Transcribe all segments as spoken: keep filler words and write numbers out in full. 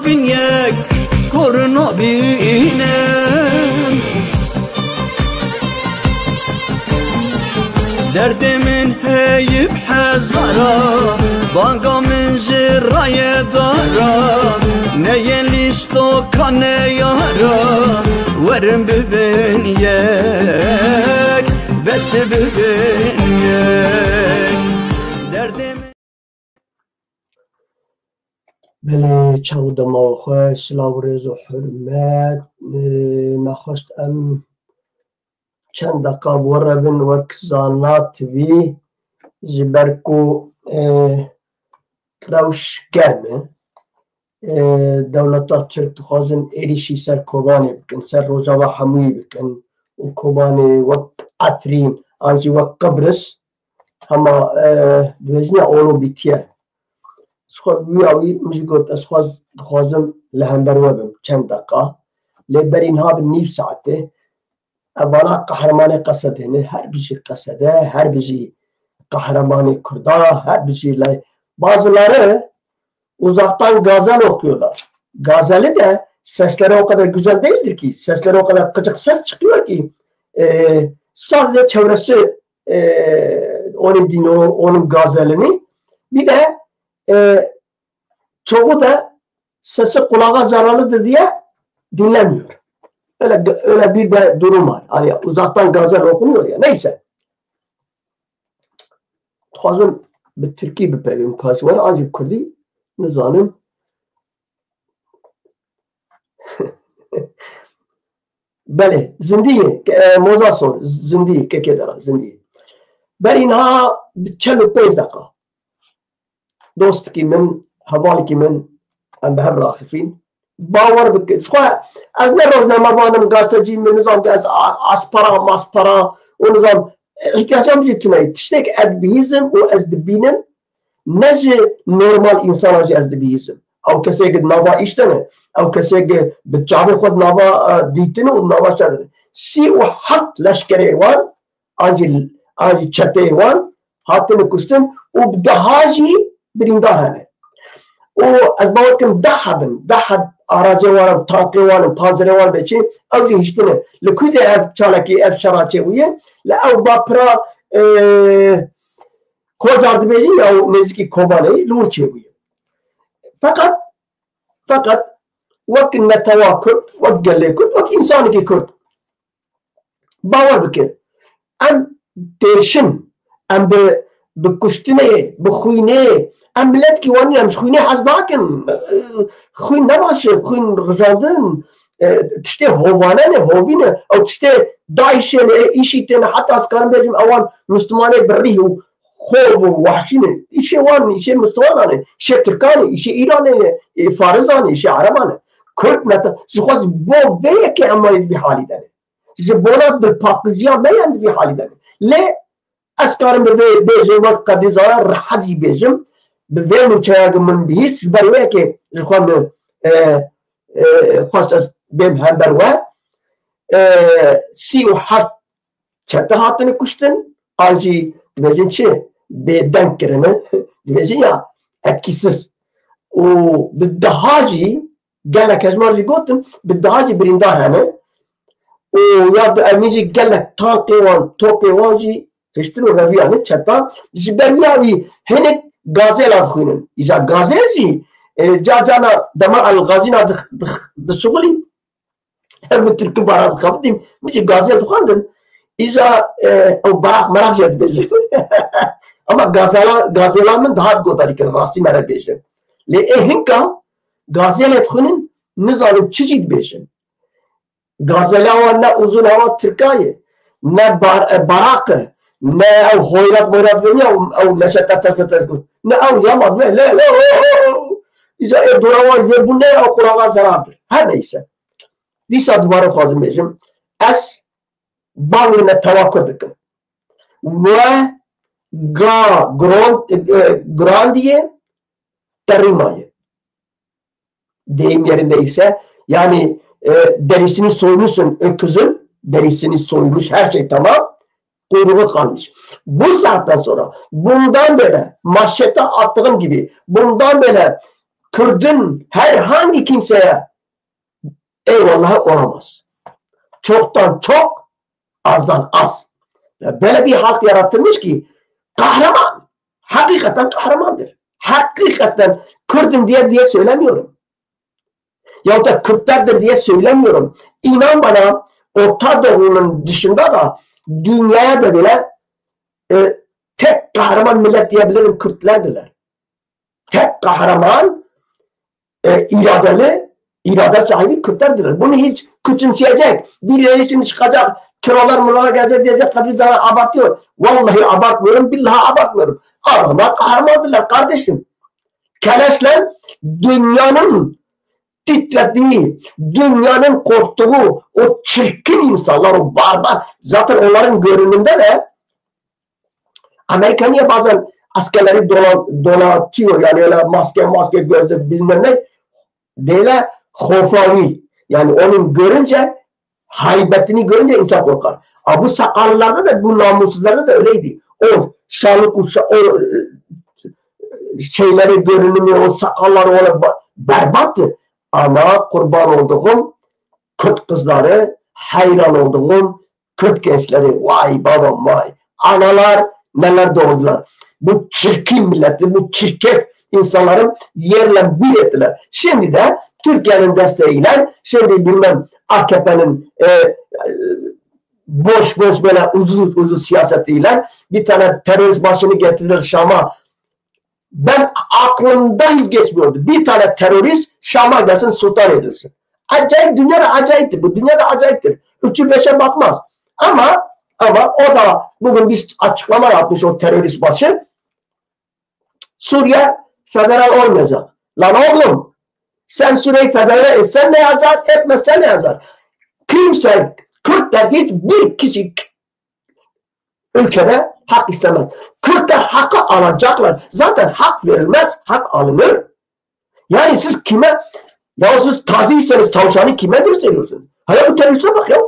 Bin yek kor nabînim. Derdê min heyî bi hezara, banga min ji rayê dara, neyê lîstoka neyara, werin bibin yek, bes bibin yek. Derdê min Belê, çaw dema xwe, silav û rêz û hurmet. Ê, me xwest em çend deqa bi we re bin wek Zana T V, ji ber ku, ê, rewş germ e. Ê, dewleta Tirk dixwazin êrîşî ser Kobanê bikin, ser Rojava hemûyî bikin û Kobanê wek Efrîn an jî wek Qibris hema, e, dibêjin ya olo bîtiye. Ji xwe wî ya wî min jî got, ez xwaz, dixwazim li hember we bim çend deqa. Lê berî niha bi nîv saetê. Ev vana qehremanê Qesedê ne, her bijî Qesede, her bijî qehremanê Kurda, her bijî lay. Bazıları uzaktan gazel okuyorlar. Gazeli de sesleri o kadar güzel değildir ki, sesleri o kadar gıcık ses çıkıyor ki, e, sadece çevresi, e, onu dinliyor, onun gazelini. Bir de, e, çoğu da sesi kulağa zararlıdır diye dinlemiyor. Öyle, öyle bir de durum var. Hani uzaktan gazel okunuyor ya. Neyse. Dixwazim bi tirkî bipeyvim ka ji we re, an jî bi kurdî nizanim. Belê, zindî ye. Ke-, e, moza sor, zindî ye, kekê dera, zindî ye. Berî niha bi çel û pênc deqa. Dostikî min, hevalekî min, em bi hev raxifîn. Bawer bike. Ji xwe ez ne rojnamevan im, gazetecî me, nizam ke ez a-, aspara, maspara û nizam, e, îhtiyacam jî tune ye. Tiştek ez dibihîzim û ez dibînim, ne ji normal însana jî ez dibihîzim. Ew kesê ke di nava îş de ne, ew kesê ke bi çavê xwe di nava, e, dîtin û di nava şer de ne. Sî û heft leşkerê wan an jî, an jî çeteyê wan hatine kuştin û bi deha jî birîndar hene. Û ez bawer dikim deh hebin, deh heb aracê wan in, tankê wan in, panzerê wan bê çi, ew jî hiştine. Li ku de ev çalakî, ev şera çêbûye? Li ew bapira, e, Kocar dibêjin ya nêzîkî Kobanê, li wir çêbûye. Feqet, feqet wek netewa Kurd, wek gelê Kurd, wek însanekî Kurd, bawer bike. Em têrşin, em bi, bi kuştinê, bi xwînê, em miletkî wan nîn, em ji xwînê hez nakin. Xwîn ne baş e, xwîn rijandin, e, tiştê hovane ne, hovî ne. Ew tiştê DAIŞê ne, ê, îşî tê ne, heta ez karim bêjim ewan Mislimanê bi rîh û xov û wahşî ne. Îşê wan, îşê Mislimanan e, îşê Tirkan e, îşê Îranê ne, ê, Farizan e, îşê Ereban e. Kurd ne te, ji xwe ji bo vê yekê em ê di vî halî de ne. Ji bona dilpaqijiya me em di vî halî de ne. Lê ez karim bi vê bêjim, wek Qedî Zana rehet jî bêjim, bi vê nûçeya ku min bihîst, ji ber wê yekê ji xwe min, e, e, xwest ez bêm hember we. E, sî û heft çete hatine kuştin, an jî dibêjin çi? Bêdeng kirine. Dibêjin ya etkîsiz. Û bi deha jî gelek, ez mar jî gotin, bi deha jî birîndar hene. Û ya du emî jî gelek tankê wan, topê wan jî hiştin û reviyane çeta. Ji ber wiya wî hinek gazêla dixwînin. Îja gazêl jî, e, ca cana dema El Gazîna dix-, dix-, dişixulî, her min tirkî bara dixebitîm, min jî gazêl dixwendin. Îja, e, ew beraq meraq jî dibêjin. Ama gazela, gazêla min dihat godarî kirin, rastî me re bêjin. Lê ê hinka gazêlê dixwînin, nizanin çi jî dibêjin. Gazela wan ne uzun hava Tirka ye, ne bar-, e, baraq e, ne ew hoyrat moyrat beniya, ew, ew neşe ters ters ters got. Ne ew yama, ne, le, le, o, o, o. Îca ê dora wan jê bû ne ew qulaxa zeradir. Her neyse. Dîsa dubare xwazim bêjim. Ez bavê me tewa Kurd dikim. We ga gron-, e, e, grandiyê terî maye. Deyim yerinde ise, yani, e, derisini soymuşsun öküzün, derisini soymuş, her şey tamam, kuyruğu kalmış. Bu saatten sonra, bundan böyle, manşete attığım gibi, bundan böyle Kürdün herhangi kimseye eyvallah olamaz. Çoktan çok, azdan az. Ya böyle bir halk yaratılmış ki kahraman. Hakikaten kahramandır. Hakikaten Kürdüm diye diye söylemiyorum. Yahut da Kürtlerdir diye söylemiyorum. İnan bana, Orta Doğu'nun dışında da dünyaya da bile e, tek kahraman millet diyebilirim Kürtlerdiler. Tek kahraman, e, iradeli, irade sahibi Kürtlerdiler. Bunu hiç küçümseyecek, birileri şimdi çıkacak, trollar murallar gelecek diyecek, Kadir Canan abartıyor. Vallahi abartmıyorum, billahi abartmıyorum. Adamlar kahramandırlar kardeşim. Keleşle dünyanın titrediği, dünyanın korktuğu o çirkin insanlar, o barbar, zaten onların görünümde de Amerika niye bazen askerleri dola-, donatıyor, yani öyle maske maske, gözlük bilmem ne, böyle hofavi, yani onun görünce, haybetini görünce insan korkar. Ama bu sakallılarda da, bu namussuzlarda da öyleydi. O şalı kuşa, o e, şeyleri, görünümü, o sakalları öyle ba-, berbattı. Ama kurban olduğum Kürt kızları, hayran olduğum Kürt gençleri, vay babam vay. Analar neler doğurdular. Bu çirkin milleti, bu çirkef insanların yerle bir ettiler. Şimdi de Türkiye'nin desteğiyle, şimdi bilmem A K P'nin e, e, boş boş böyle ucuz ucuz siyasetiyle bir tane terörist başını getirir Şam'a. Ben aklımdan hiç geçmiyordu. Bir tane terörist Şam'a gelsin, sultan edilsin. Acayip, dünya da acayiptir. Bu dünya da acayiptir. Üçü beşe bakmaz. Ama ama o da bugün bir açıklama yapmış o terörist başı. Suriye federal olmayacak. Lan oğlum, sen Suriye'yi federal etsen ne yazar, etmezsen ne yazar? Kimse, Kürtler hiçbir kişi ülkede hak istemez. Kürtler hakkı alacaklar. Zaten hak verilmez, hak alınır. Yani siz kime, ya siz taziyseniz tavşanı kime gösteriyorsunuz? Hele bu teröriste bak ya.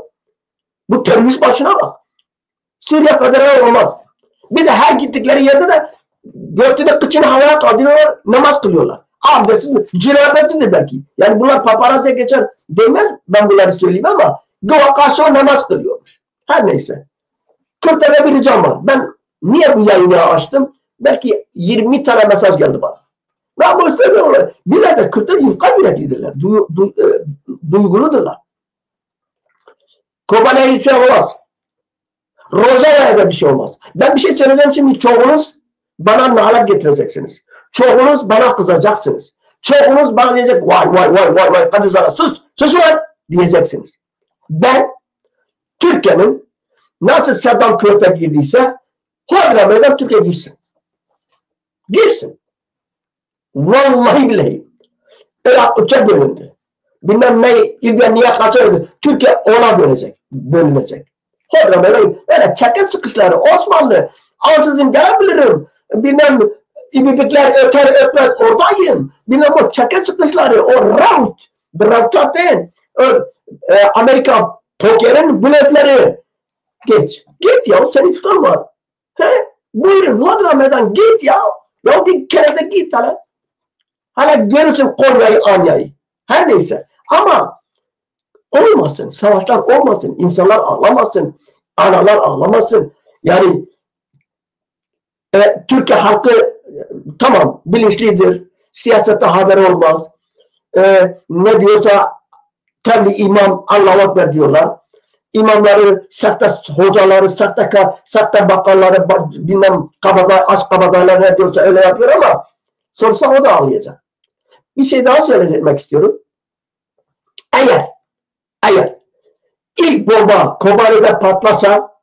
Bu terörist başına bak. Suriye federal olmaz. Bir de her gittikleri yerde de götünü kıçını havaya kaldırıyorlar, namaz kılıyorlar. Abdestsiz, cenabetlidir belki. Yani bunlar paparazziye geçer demez, ben bunları söyleyeyim ama güya karşı o namaz kılıyormuş. Her neyse. Kürtlere bir ricam var. Ben niye bu yayını açtım? Belki yirmi tane mesaj geldi bana. Ben bu istemiyorum. Biraz da Kürtler yufka yüreklidirler. Du, du, e, duyguludurlar. Kobana'ya hiçbir şey olmaz. Rojava'ya da bir şey olmaz. Ben bir şey söyleyeceğim şimdi, çoğunuz bana nalet getireceksiniz. Çoğunuz bana kızacaksınız. Çoğunuz bana diyecek vay vay vay vay vay Kadir Canan sus sus ulan diyeceksiniz. Ben Türkiye'nin nasıl Saddam Küvet'e girdiyse hodra meydan Türkiye girsin. Girsin. Vallahi billahi. Irak üçe bölündü. Bilmem ne, İbya niye kaçırdı. Türkiye ona bölecek, bölünecek. Hodra böyle, böyle çeke çıkışları, Osmanlı, ansızın gelebilirim. Bilmem, ibibikler öter ötmez oradayım. Bilmem o çeke çıkışları, o raut, bir rautlaten, o, e, Amerika pokerin blöfleri. Geç, git ya, seni tutan var. He? Buyurun, hodra meydan git ya. Ya bir kere de git hele. Hele görürsün Konya'yı, Anya'yı. Her neyse. Ama olmasın, savaşlar olmasın, insanlar ağlamasın, analar ağlamasın. Yani e, Türkiye halkı e, tamam bilinçlidir, siyasette haber olmaz. E, ne diyorsa tabi imam Allahu Ekber diyorlar. İmamları, sahte hocaları, sahte, sahte bakkalları, ba- bilmem kabadayı, aç kabadayılar ne diyorsa öyle yapıyor ama sorsa o da ağlayacak. Bir şey daha söylemek istiyorum. Eğer, eğer ilk bomba Kobani'de patlasa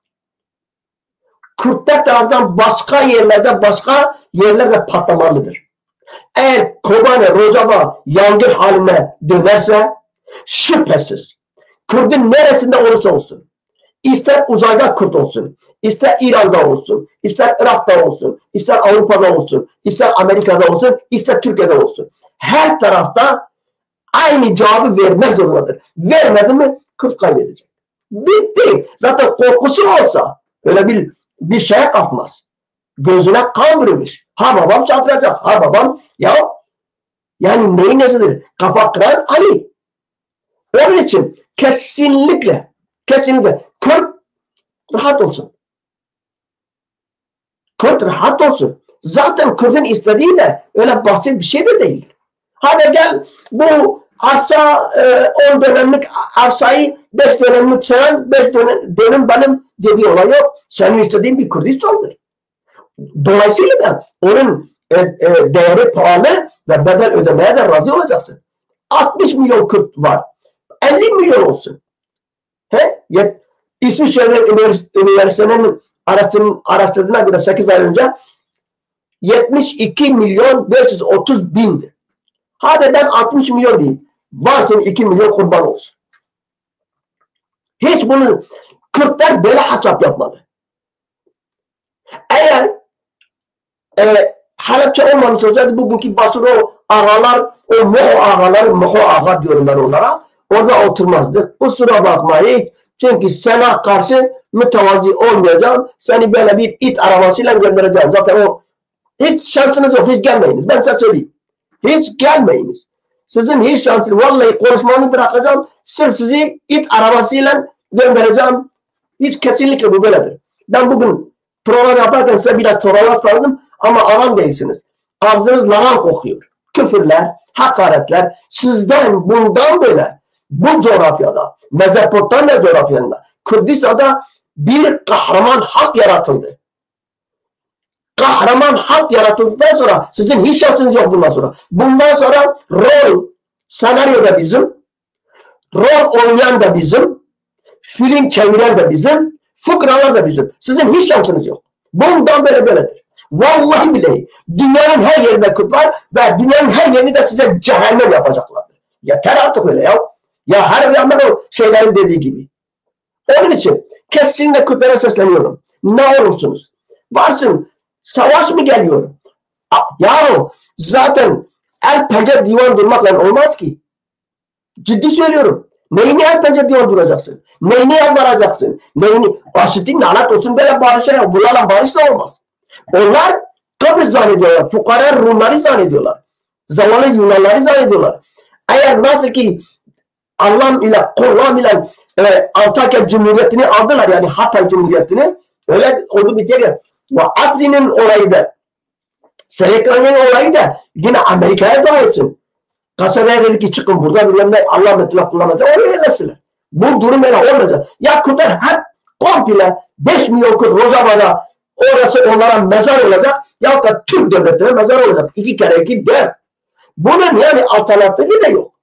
Kürtler tarafından başka yerlerde, başka yerlerde patlamalıdır. Eğer Kobane, Rojava yangın haline dönerse şüphesiz Kürt'ün neresinde olursa olsun, ister uzayda Kürt olsun, ister İran'da olsun, ister Irak'ta olsun, ister Avrupa'da olsun, ister Amerika'da olsun, ister Türkiye'de olsun, her tarafta aynı cevabı vermek zorundadır. Vermedi mi Kürt kaybedecek. Bitti. Zaten korkusu olsa öyle bir bir şeye kalkmaz. Gözüne kan bürümüş. Ha babam çatlayacak, ha babam ya. Yani neyin nesidir? Kafa kıran Ali. Onun için kesinlikle, kesinlikle Kürt rahat olsun. Kürt rahat olsun. Zaten Kürt'ün istediği de öyle basit bir şey de değil. Hadi gel bu arsa e, on dönemlik arsayı beş dönemlik sayan beş dönem, dönüm benim diye bir olay yok. Senin istediğin bir Kürdistan'dır. Dolayısıyla da onun e, e, değeri pahalı ve bedel ödemeye de razı olacaksın. altmış milyon Kürt var. elli milyon olsun. He? Yet İsviçre'de ünivers- üniversitenin araştırın- araştırdığına göre sekiz ay önce yetmiş iki milyon beş yüz otuz bindi. Hadi ben altmış milyon diyeyim. Varsın iki milyon kurban olsun. Hiç bunu Kürtler böyle hesap yapmadı. Eğer e, Halepçe olmamış olsaydı bugünkü Basuro ağalar, o Moho ağaları, Moho ağa diyorum ben onlara, orada oturmazdık. Kusura bakmayın. Çünkü sana karşı mütevazi olmayacağım. Seni böyle bir it arabasıyla göndereceğim. Zaten o hiç şansınız yok. Hiç gelmeyiniz. Ben size söyleyeyim. Hiç gelmeyiniz. Sizin hiç şansınız. Vallahi konuşmanı bırakacağım. Sırf sizi it arabasıyla göndereceğim. Hiç kesinlikle bu böyledir. Ben bugün program yaparken size biraz sorular sordum ama adam değilsiniz. Ağzınız lagan kokuyor. Küfürler, hakaretler. Sizden bundan böyle bu coğrafyada, Mezopotamya coğrafyasında, Kürdistan'da bir kahraman halk yaratıldı. Kahraman halk yaratıldıktan sonra sizin hiç şansınız yok bundan sonra. Bundan sonra rol, senaryo da bizim, rol oynayan da bizim, film çeviren de bizim, fıkralar da bizim. Sizin hiç şansınız yok. Bundan böyle böyledir. Vallahi billahi dünyanın her yerinde Kürt var ve dünyanın her yerini de size cehennem yapacaklardır. Yeter artık öyle ya. Ya her zaman o şeylerin dediği gibi. Onun için kesinlikle Kürtlere sesleniyorum. Ne olursunuz. Varsın. Savaş mı geliyor? A- Yahu zaten el pençe divan durmakla olmaz ki. Ciddi söylüyorum. Neyini el pençe divan duracaksın? Neyini yalvaracaksın? Neyini? Aşitin lanet olsun böyle barışa ya. Bunlarla barış da olmaz. Onlar Kıbrıs zannediyorlar. Fukara Rumları zannediyorlar. Zavallı Yunanları zannediyorlar. Eğer nasıl ki Allam ile Kurlam ile e, Antakya Cumhuriyeti'ni aldılar yani Hatay Cumhuriyeti'ni. Öyle oldu bir kere. Ve Afrin'in olayı da, Serekanya'nın olayı da yine Amerika'ya dua etsin. Kasabaya dedi ki çıkın burada bilmem ne Allah metine kullanmadı. Oraya yerleştiler. Bu durum öyle olmayacak. Ya Kürtler hep komple beş milyon Kürt Rojava'da orası onlara mezar olacak. Ya da Türk devletine mezar olacak. İki kere iki dört. Bunun yani alternatifi de yok.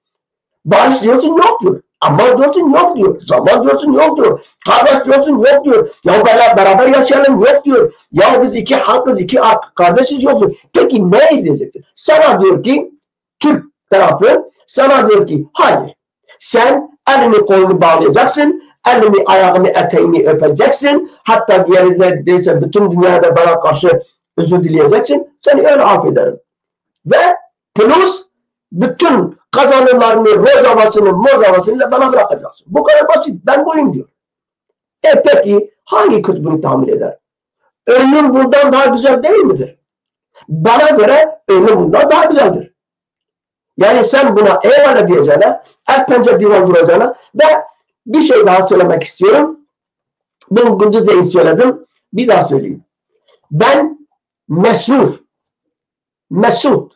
Barış diyorsun yok diyor. Ama diyorsun yok diyor. Zaman diyorsun yok diyor. Kardeş diyorsun yok diyor. Ya beraber, beraber yaşayalım yok diyor. Ya biz iki halkız, iki ar- kardeşiz yok diyor. Peki ne izleyeceksin? Sana diyor ki Türk tarafı sana diyor ki hayır. Sen elini kolunu bağlayacaksın. Elini ayağını eteğini öpeceksin. Hatta yerindeyse bütün dünyada bana karşı özür dileyeceksin. Seni öyle affederim. Ve plus bütün kazanımlarını, Rojavasını, Mojavasını da bana bırakacaksın. Bu kadar basit. Ben buyum diyor. E peki hangi Kürt bunu tahammül eder? Ölüm bundan daha güzel değil midir? Bana göre ölüm bundan daha güzeldir. Yani sen buna eyvallah diyeceğine, el pençe divan duracağına ve bir şey daha söylemek istiyorum. Bunu gündüz de söyledim. Bir daha söyleyeyim. Ben Mesrur, Mesut,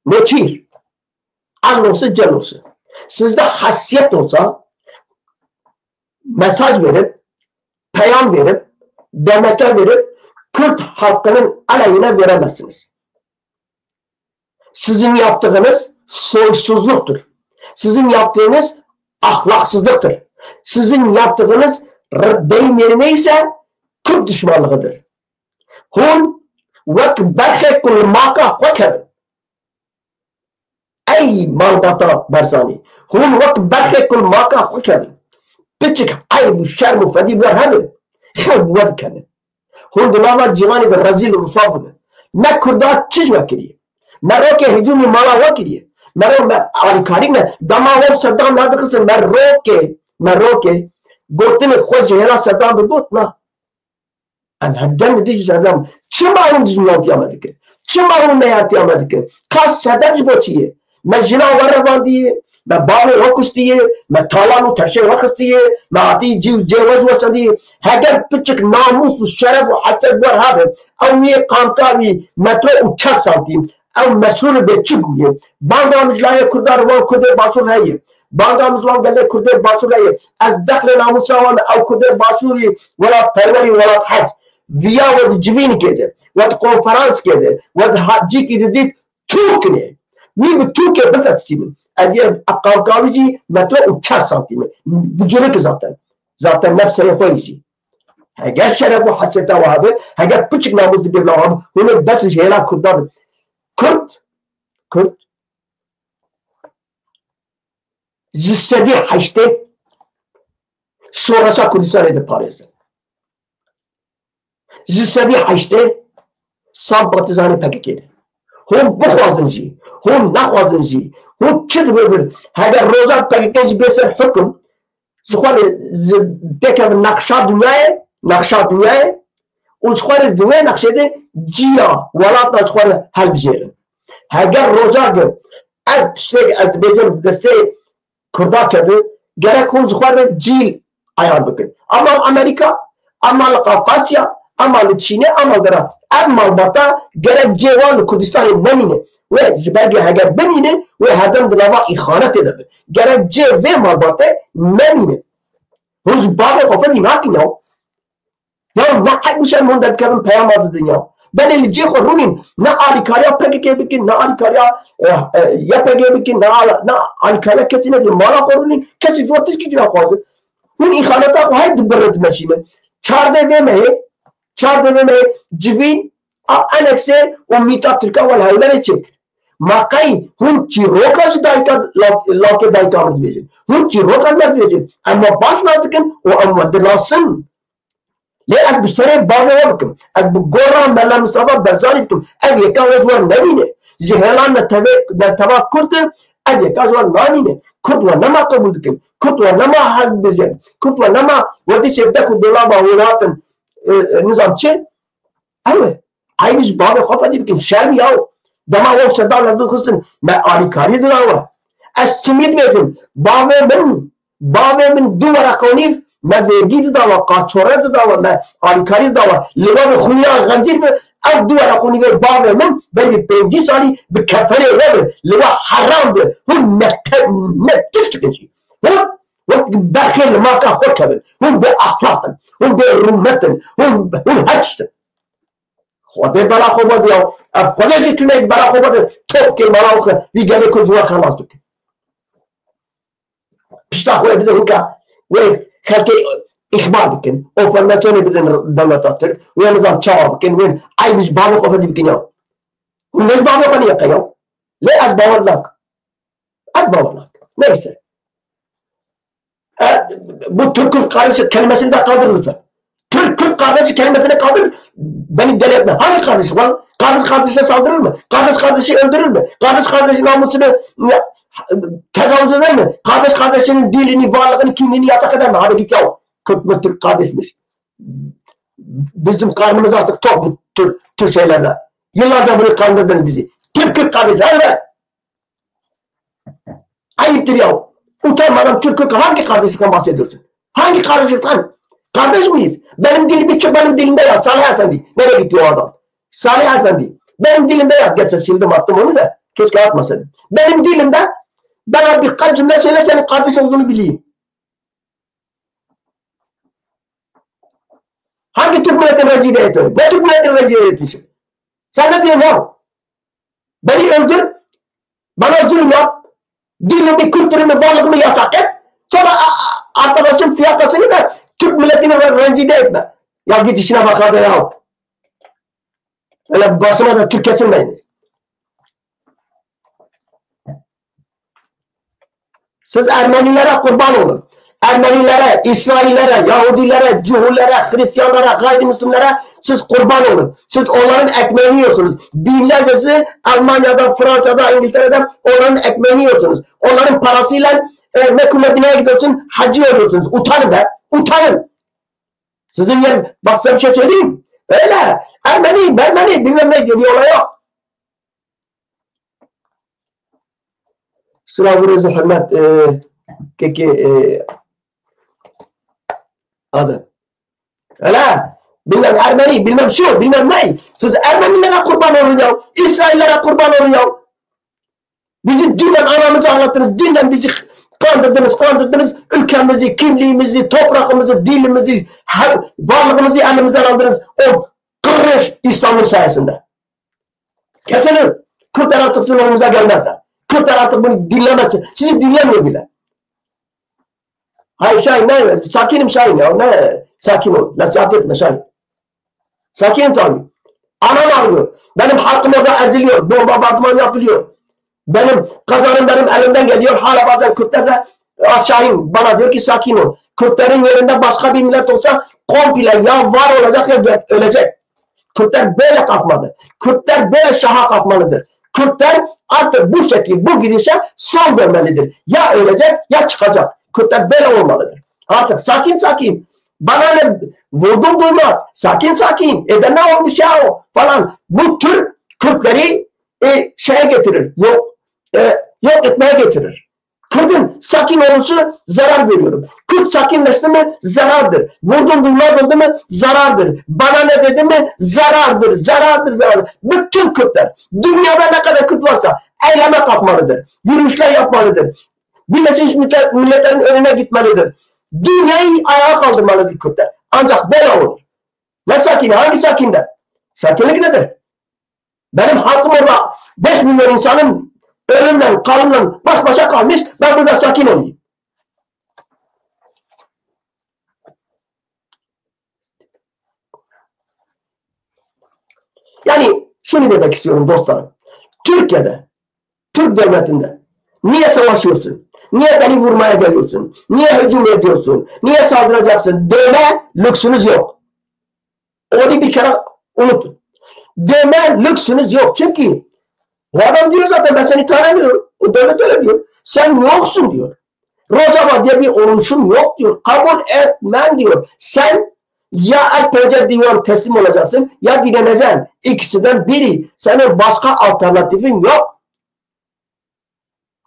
Neçir, Anlosu, Celosu. Sizde hasiyet olsa mesaj verip, peyam verip, demeke verip Kürt halkının aleyhine veremezsiniz. Sizin yaptığınız soysuzluktur. Sizin yaptığınız ahlaksızlıktır. Sizin yaptığınız r- deyim yerine ise Kürt düşmanlığıdır. Hûn wek berxê ku li maka xwe kevin. Ey malbata Barzanî, hûn wek berxê ku li maka xwe kevin. Piçik eyb û şerm û fedî bi we hebe, xew bi we dikevin. Hûn di nava cîhanê de rezîl û rûswa bûne. Me Kurda çi ji we kiriye? Me rokê hicûmî mala we kiriye. Me ro me alîkarî me. Dema we bi Sedam nadixistin, me rokê, me rokê gotinê xwe ji hêla Sedam bi got, na. Em hevdem li dijî Sedam. Çima hûn dijminantiya me dikin? Çima hûn neyartiya me dikin? Qas sebeb ji bo çi ye? Me jina we revandiye, me bavê we kuştiye, me talan û teşê we xistiye, me hatî cî û cê we ji we şandiye. Heger piçik namûs û şeref û hesed wer habe, ew yê qamka wî metro û çar santîm, ew mesûl bê çi gûye? Banga min ji layê Kurda re wan Kurdê Başûr heye. Banga min ji wan gelê Kurdê Başûr heye. Ez dexlê namûsa wan, ew Kurdê Başûrî, welatperwerî, welathez. Viya we di civînikê de, we di konferanskê de, we di ha-, cîkî didît, Tûk ne. Wî bi tûkê bifetisînin. Ev yê qamkavî jî metro û çar santîm e. Bi curik zaten. Zaten nef serê xwe jî. Heger şeref û hesreta we hebe, heger piçik namûs di bêvna we hebe, hûn ê bes ji hêla Kurdan in. Kurd, Kurd ji sedî heştê şoreşa Kurdistanê diparêzin. Ji sedî heştê sempatîzanê P K K ne. Hûn bixwazin jî, hûn nexwazin jî, hûn çi dibin, heger roja P K K jî bê ser hukum, ji xwe re ji têkevin nexşa dinyayê, nexşa dinyayê û ji xwe re di wê nexşê de ciya welata ji xwe re helbijêrin. Heger roja ge ev tiştek ez dibêjim bi destê Kurda keve, gerek hûn ji xwe re cîl eyar bikin. Ama Amerîka, ama li Qafqasya, ama li Çînê, ama li Iran. Ev malbata gerek cê wan li Kurdistanê nemîne. Wê ji ber vê heger bimîne, wê herdem di nava îxanetê de be. Gerek cê vê malbatê nemîne. Hûn ji bavê xwe fedî nakin ya. Ya ne eb û şerm hûn derdikevin peyama didin ya. Belê li cê xwe rûnîn, ne alîkariya P K K bikin, ne alîkariya, eh, eh, Y P G bikin, ne ala-, ne alîkariya kesî nekin. Mala xwe rûnîn, kesî ji we tişkî jî naxwaze. Hûn îxaneta xwe her di birê dimeşînin. Çardê vê mehê, çardê vê mehê civîn a Enexê û mîta Tirka we li Hewlerê çêkir. Ma qey hûn çîroka ji dayika, law-, lawkê dayika min dibêjin? Hûn çîroka me dibêjin. Em we baş nas dikin û em we dinasin. Lê ez bi serê bavê we bikim. Ez bi gora Mela Mistefa Barzanî bikim. Ev yeka we ji we nemîne. Ji hêla netewê, netewa Kurd e, ev yeka ji we namîne. Kurd we nema qebûl dikin. Kurd we nema hez dibêjin. Kurd we nema we dişê dek û dolaba hûn hatin, e, e, nizam çi? Ew e. Eynî ji bavê xwe fedî bikin. Şerm ya. Dema we sedar levdû xistin, me alîkarî dida we. Ez timî dibêjim. Bavê min Bavê min du were qonîv me vergî dida we, qaçore dida we, me alîkarî dida we. Li we bi xwîna xenzîr bi, ev du were qonîvê bavê min berî pêncî salî bi keferê we bi, li we heram bi. Hûn ne te-, ne tişt dikin jî. Hûn wek berxê li maka xwe kevin. Hûn bê exlaq in. Hûn bê rûmet in. Hûn, hûn her tişt in. Xwedê bela xwe vediya. Ev Xwedê jî tune bela xwe vedi. Top kê mala xwe. Vî gelê ku ji we xelas bike. Pişta xwe bidin hinka wê xelkê îxbar bikin. Ofernasiyonê bidin dewleta Tirk. Wê nizam çawa bikin. Wê eyb ji bavê xwe fedî bikin ya. Hûn ne ji bavê xwe niye qeya. Lê ez bawer nakim. Ez bawer nakim. Neyse. E, bu Türk Kürt kardeşi kelimesini de kaldır lütfen. Türk Kürt kardeşi kelimesini kaldır. Beni deli etme. Hangi kardeşlik var? Kardeş kardeşe saldırır mı? Kardeş kardeşi öldürür mü? Kardeş kardeşin namusunu, ya, tecavüz eder mi? Kardeş kardeşinin dilini, varlığını, kimliğini yasak eder mi? Hadi git ya. Kürt mü Türk kardeşmiş. Bizim karnımız artık tok bu tür, tür şeylerle. Yıllarca bunu kandırdınız bizi. Türk Kürt kardeşi. Hadi be. Ayıptır ya. Utanmadan Türk Kürt hangi kardeşlikten bahsediyorsun? Hangi kardeşlikten? Kardeş miyiz? Benim dilimi çık, benim dilimde yaz. Salih Efendi. Nereye gitti o adam? Salih Efendi. Benim dilimde yaz. Gerçi sildim, attım onu da. Keşke atmasaydım. Benim dilimde bana birkaç cümle söyle, senin kardeş olduğunu bileyim. Hangi Türk milletini rencide ediyorum? Ne Türk milletini rencide etmişim? Sen ne diyorsun ya? Beni öldür, bana zulüm yap, dilimi, kültürümü, varlığımı yasak et. Sonra a-, a-, arkadaşın fiyakasını da Türk milletini re-, rencide etme. Ya git işine bak hadi ya. Öyle başıma da Türk kesilmeyin. Siz Ermenilere kurban olun. Ermenilere, İsraillere, Yahudilere, Cihulere, Hristiyanlara, gayrimüslimlere siz kurban olun. Siz onların ekmeğini yiyorsunuz. Binlercesi Almanya'da, Fransa'da, İngiltere'de onların ekmeğini yiyorsunuz. Onların parasıyla, e, Mekke Medine'ye gidiyorsun, hacı oluyorsunuz. Utanın be, utanın. Sizin yer, bak size bir şey söyleyeyim. Öyle. Ermeni, Mermeni bilmem ne diye bir olay yok. Silav û rêz û hurmet, e, kekê, e, Adem. Hele, bilmem Ermenî, bilmem şu, bilmem ney. Siz Ermenilere kurban olun ya. İsraillere kurban olun ya. Bizi dünden anamızı ağlattınız, dünden bizi kandırdınız, kandırdınız. Ülkemizi, kimliğimizi, toprağımızı, dilimizi, her varlığımızı elimizden aldınız. O kırış İslam'ın sayesinde. Kesiniz. Kürtler artık sizin önünüze gelmezler. Kürtler artık bunu dinlemez. Sizi dinlemiyor bile. Hayır Şahin, ne? Sakinim Şahin ya. Ne? Sakin ol. Nasihat etme Şahin. Sakin tabii. Anam ağlıyor. Benim halkım orada eziliyor. Bombardıman yapılıyor. Benim kazanım benim elimden geliyor. Hala bazen Kürtler de, "Ah, Şahin," bana diyor ki, "Sakin ol. Kürtlerin yerinde başka bir millet olsa komple ya var olacak ya gö-, ölecek." Kürtler böyle kalkmalı. Kürtler böyle şaha kalkmalıdır. Kürtler artık bu şekil, bu gidişe son vermelidir. Ya ölecek ya çıkacak. Kürtler böyle olmalıdır. Artık sakin sakin. Bana ne vurdum duymaz. Sakin sakin. E de ne olmuş ya o falan. Bu tür Kürtleri, e, şeye getirir. Yok, e, yok etmeye getirir. Kürt'ün sakin olması zarar görüyorum. Kürt sakinleşti mi zarardır. Vurdum duymaz oldu mu zarardır. Bana ne dedi mi zarardır, zarardır, zarardır. Bütün Kürtler, dünyada ne kadar Kürt varsa eyleme kalkmalıdır. Yürüyüşler yapmalıdır. Birleşmiş Millet-, Milletler'in önüne gitmelidir. Dünyayı ayağa kaldırmalıdır Kürtler. Ancak böyle olur. Ne sakin? Hangi sakinde? Sakinlik nedir? Benim halkım orada beş milyon insanın ölümle, kanla baş başa kalmış. Ben burada sakin olayım. Yani şunu demek istiyorum dostlarım. Türkiye'de, Türk devletinde niye savaşıyorsun? Niye beni vurmaya geliyorsun? Niye hücum ediyorsun? Niye saldıracaksın deme lüksünüz yok. Onu bir kere unutun. Deme lüksünüz yok. Çünkü o adam diyor zaten, "Ben seni tanımıyorum." O devlet öyle diyor. "Sen yoksun," diyor. "Rojava diye bir oluşum yok," diyor. "Kabul etmem," diyor. "Sen ya el pençe divan teslim olacaksın ya direneceksin. İkisinden biri. Senin başka alternatifin yok."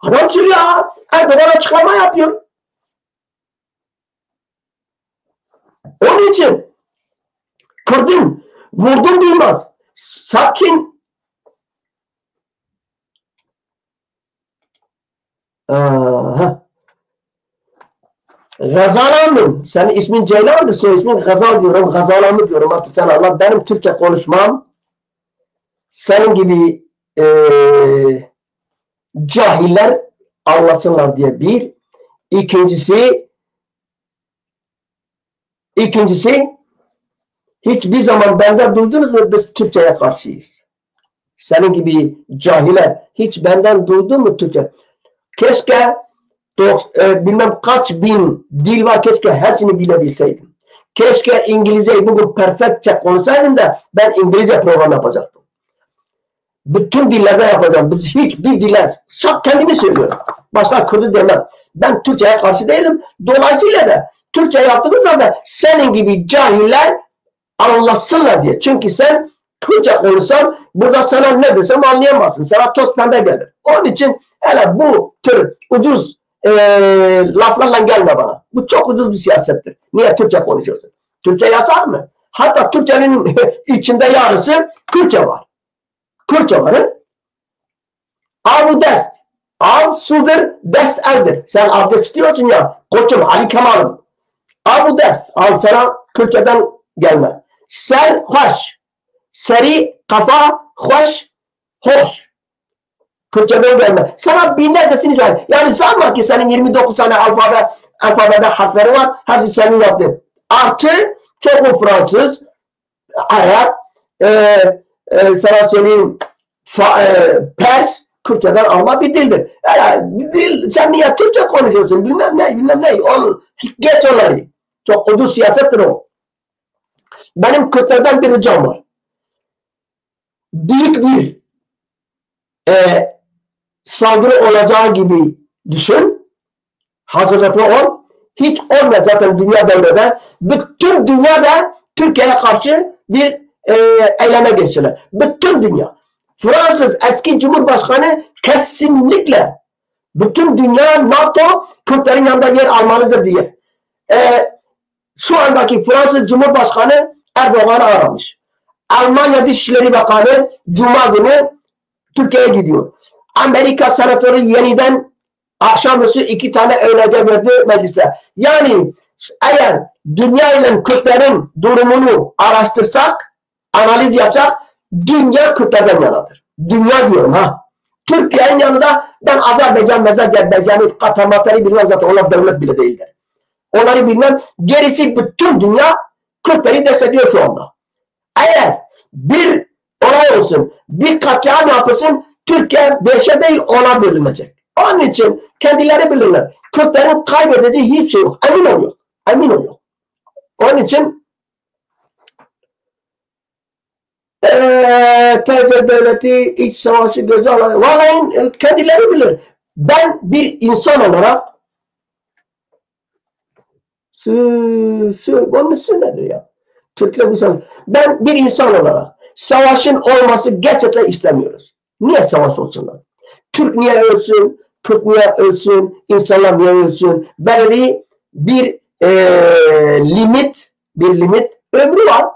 Adam söylüyor ha. Erdoğan açıklama yapıyor. Onun için Kürt'ün vurdum duymaz. Sakin. Aha. Gazala mı? Senin ismin Ceylan'dı, soy ismin Gazal diyorum. Gazala mı diyorum artık sen Allah. Benim Türkçe konuşmam senin gibi, e, cahiller anlasınlar diye bir. İkincisi, ikincisi, hiçbir zaman benden duydunuz mu biz Türkçe'ye karşıyız? Senin gibi cahiller hiç benden duydun mu Türkçe? Keşke dok-, e, bilmem kaç bin dil var, keşke hepsini bilebilseydim. Keşke İngilizceyi bugün perfectçe konuşsaydım da ben İngilizce program yapacaktım. Bütün dillerde yapacağım. Biz hiçbir diller, şak kendimi söylüyorum. Başka Kürt'ü demem. Ben Türkçe'ye karşı değilim. Dolayısıyla da Türkçe yaptığımız zaman senin gibi cahiller anlasınlar diye. Çünkü sen Kürtçe konuşsan burada sana ne desem anlayamazsın. Sana toz pembe gelir. Onun için hele bu tür ucuz, e, laflarla gelme bana. Bu çok ucuz bir siyasettir. Niye Türkçe konuşuyorsun? Türkçe yasak mı? Hatta Türkçenin içinde yarısı Kürtçe var. Kürtçe var, he? Av û dest. Av sudur, dest eldir. Sen avda tutuyorsun ya, koçum, Ali Kemal'ım. Av û dest. Al sana Kürtçeden gelme. Ser xweş. Serî, kafa, xweş, hoş. Kürtçeden gelme. Sana binlercesini say. Yani sanma ki senin yirmi dokuz tane alfabe, alfabede harfleri var. Hepsi senin yaptığın. Artı çoğu Fransız, Arap, e, e, sana söyleyeyim, Fa-, e, Pers, Kürtçeden alma bir dildir. Yani bir dil, sen niye Türkçe konuşuyorsun? Bilmem ne, bilmem ne. Ol, geç onları. Çok ucuz siyasettir o. Benim Kürtlerden bir ricam var. Büyük bir, e, saldırı olacağı gibi düşün. Hazırlıklı ol. Hiç olmaz zaten dünya devrede. Bütün dünya da Türkiye'ye karşı bir, e, eyleme geçtiler. Bütün dünya. Fransız eski Cumhurbaşkanı kesinlikle Bütün dünya NATO Kürtlerin yanında yer almalıdır diye. E, şu andaki Fransız Cumhurbaşkanı Erdoğan'ı aramış. Almanya Dışişleri Bakanı Cuma günü Türkiye'ye gidiyor. Amerika Senatoru yeniden akşamüstü iki tane önerge verdi meclise. Yani eğer dünya ile Kürtlerin durumunu araştırsak, analiz yapsak, dünya Kürtlerden yanadır. Dünya diyorum ha. Türkiye'nin yanında ben Azerbaycan, Azerbaycan'ı, Katar Matar'ı bilmem, zaten onlar devlet bile değiller. Onları bilmem. Gerisi bütün dünya Kürtleri destekliyor şu anda. Eğer bir olay olsun, bir katliam yapılsın, Türkiye beşe değil, ona bölünecek. Onun için kendileri bilirler. Kürtlerin kaybedeceği hiçbir şey yok. Emin ol yok. Emin ol yok. Onun için eee T C devleti iç savaşı göze alıyor. Vallahi, e, kendileri bilir. Ben bir insan olarak sü, sü, bu sü nedir ya? Türkler bu savaş. Ben bir insan olarak savaşın olması gerçekten istemiyoruz. Niye savaş olsunlar? Türk niye ölsün? Kürt niye ölsün? İnsanlar niye ölsün? Belli bir, e, limit, bir limit ömrü var.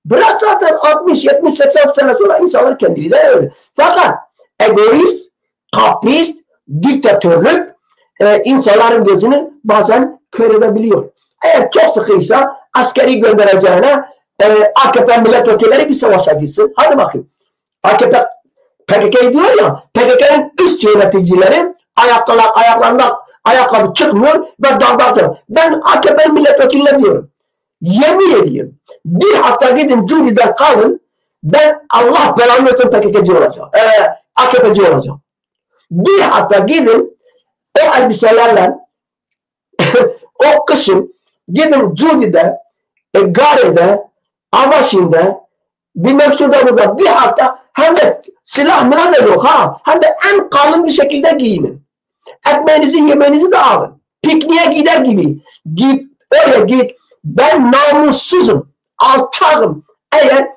Bırak zaten altmış, yetmiş, seksen sene sonra insanlar kendiliğinden ölür. Fakat egoist, kaprist, diktatörlük, e, insanların gözünü bazen kör edebiliyor. Eğer çok sıkıysa askeri göndereceğine, e, A K P milletvekilleri bir savaşa gitsin. Hadi bakayım. A K P, P K K diyor ya, P K K'nin üst yöneticileri ayakla-, ayaklarında ayakkabı çıkmıyor ve darbe atıyor. Ben A K P milletvekiline diyorum. Yemin ediyorum. Bir hafta gidin Cudide kalın. Ben Allah belanı versin P K K'ci olacağım. Ee, A K P'ci olacağım. Bir hafta gidin o elbiselerle o kışın gidin Cudide, e, Gare'de, Avaşin'de, bilmem şurada burada bir hafta hem de silah mına da yok ha. Hem de en kalın bir şekilde giyinin. Ekmeğinizi, yemeğinizi de alın. Pikniğe gider gibi. Git, öyle git. Ben namussuzum, alçağım. Eğer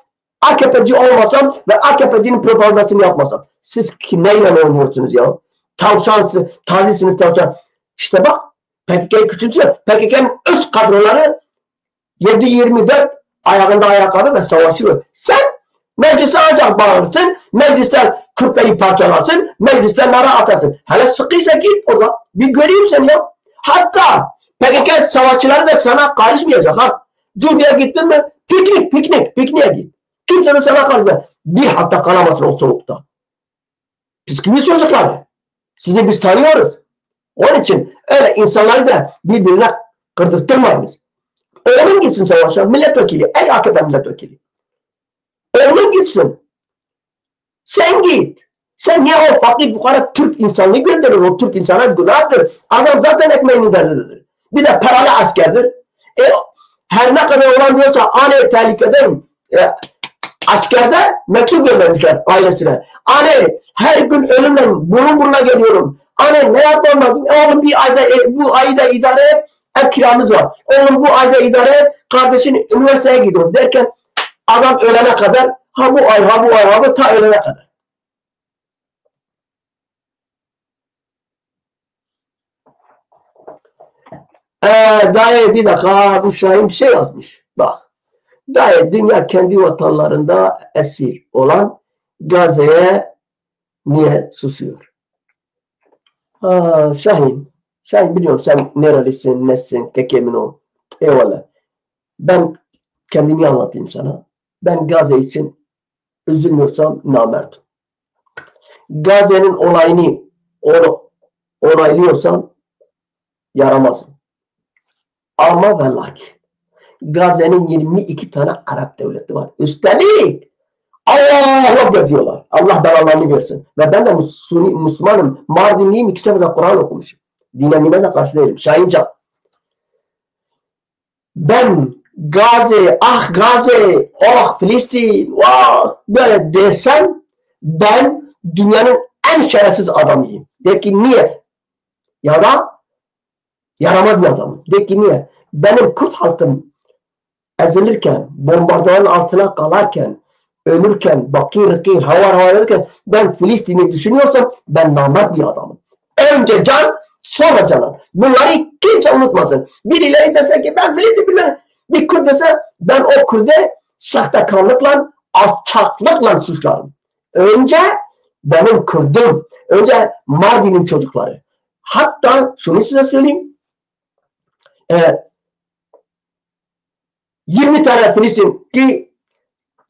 A K P'ci olmasam ve A K P'cinin propagandasını yapmasam. Siz kimlerle oynuyorsunuz ya? Tavşan, tazisiniz tavşan. İşte bak, P K K'yı küçümsüyor. P K K'nın üst kadroları yedi yirmi dört ayağında ayakkabı ve savaşıyor. Sen meclise ancak bağırırsın, mecliste Kürtleri parçalarsın, mecliste nara atarsın. Hele sıkıysa git orada, bir göreyim seni ya. Hatta P K K savaşçıları da sana karışmayacak ha. Cumhuriyet'e gittin mi? Piknik, piknik, pikniğe git. Kimse de sana karışmıyor. Bir hafta kalamazsın o soğukta. Bisküvi çocukları. Sizi biz tanıyoruz. Onun için öyle insanları da birbirine kırdırtmayınız. Oğlun gitsin savaşa, milletvekili, ey A K P milletvekili. Oğlun gitsin. Sen git. Sen niye o fakir fukara Türk insanını gönderiyorsun? O Türk insana günahtır. Adam zaten ekmeğinin derdindedir. Bir de paralı askerdir. E, her ne kadar olan diyorsa, hani tehlikede, e, askerde mektup göndermişler ailesine. Hani her gün ölümle burun buruna geliyorum. Hani ne yapmam lazım? E, oğlum, bir ayda, e, bu ayı da idare et. Ev kiramız var. Oğlum, bu ayda idare et. Kardeşin üniversiteye gidiyor derken adam ölene kadar ha bu ay, ha bu ay, ha bu, ta ölene kadar. Ee, dayı, bir dakika, bu Şahin bir şey yazmış. Bak. Dayı, dünya kendi vatanlarında esir olan Gazze'ye niye susuyor? Aa, Şahin. Şahin, biliyorum sen nerelisin, nesin, kekemin o. Eyvallah. Ben kendimi anlatayım sana. Ben Gazze için üzülmüyorsam namerdim. Gazze'nin olayını onu-, onaylıyorsam yaramazım. Ama ve lakin Gazze'nin yirmi iki tane Arap devleti var. Üstelik Allahu Ekber diyorlar. Allah belalarını versin. Ve ben de Mus-, Suni, Müslümanım. Mardinliyim. İki sefer de Kur'an okumuşum. Dine mine de karşı değilim. Şahincan. Ben Gazze, ah Gazze, ah Filistin, vah böyle desem ben dünyanın en şerefsiz adamıyım. De ki niye? Ya da yaramaz bir adamım. De ki niye? Benim Kürt halkım ezilirken, bombardımanın altına kalarken, ölürken, bakir rikir, havar havar ederken ben Filistin'i düşünüyorsam ben namert bir adamım. Önce can, sonra canan. Bunları kimse unutmasın. Birileri dese ki ben Filistin bile bir Kürt dese ben o Kürde sahtekarlıkla, alçaklıkla suçlarım. Önce benim Kürdüm, önce Mardin'in çocukları. Hatta şunu size söyleyeyim. E, yirmi tane Filistin ki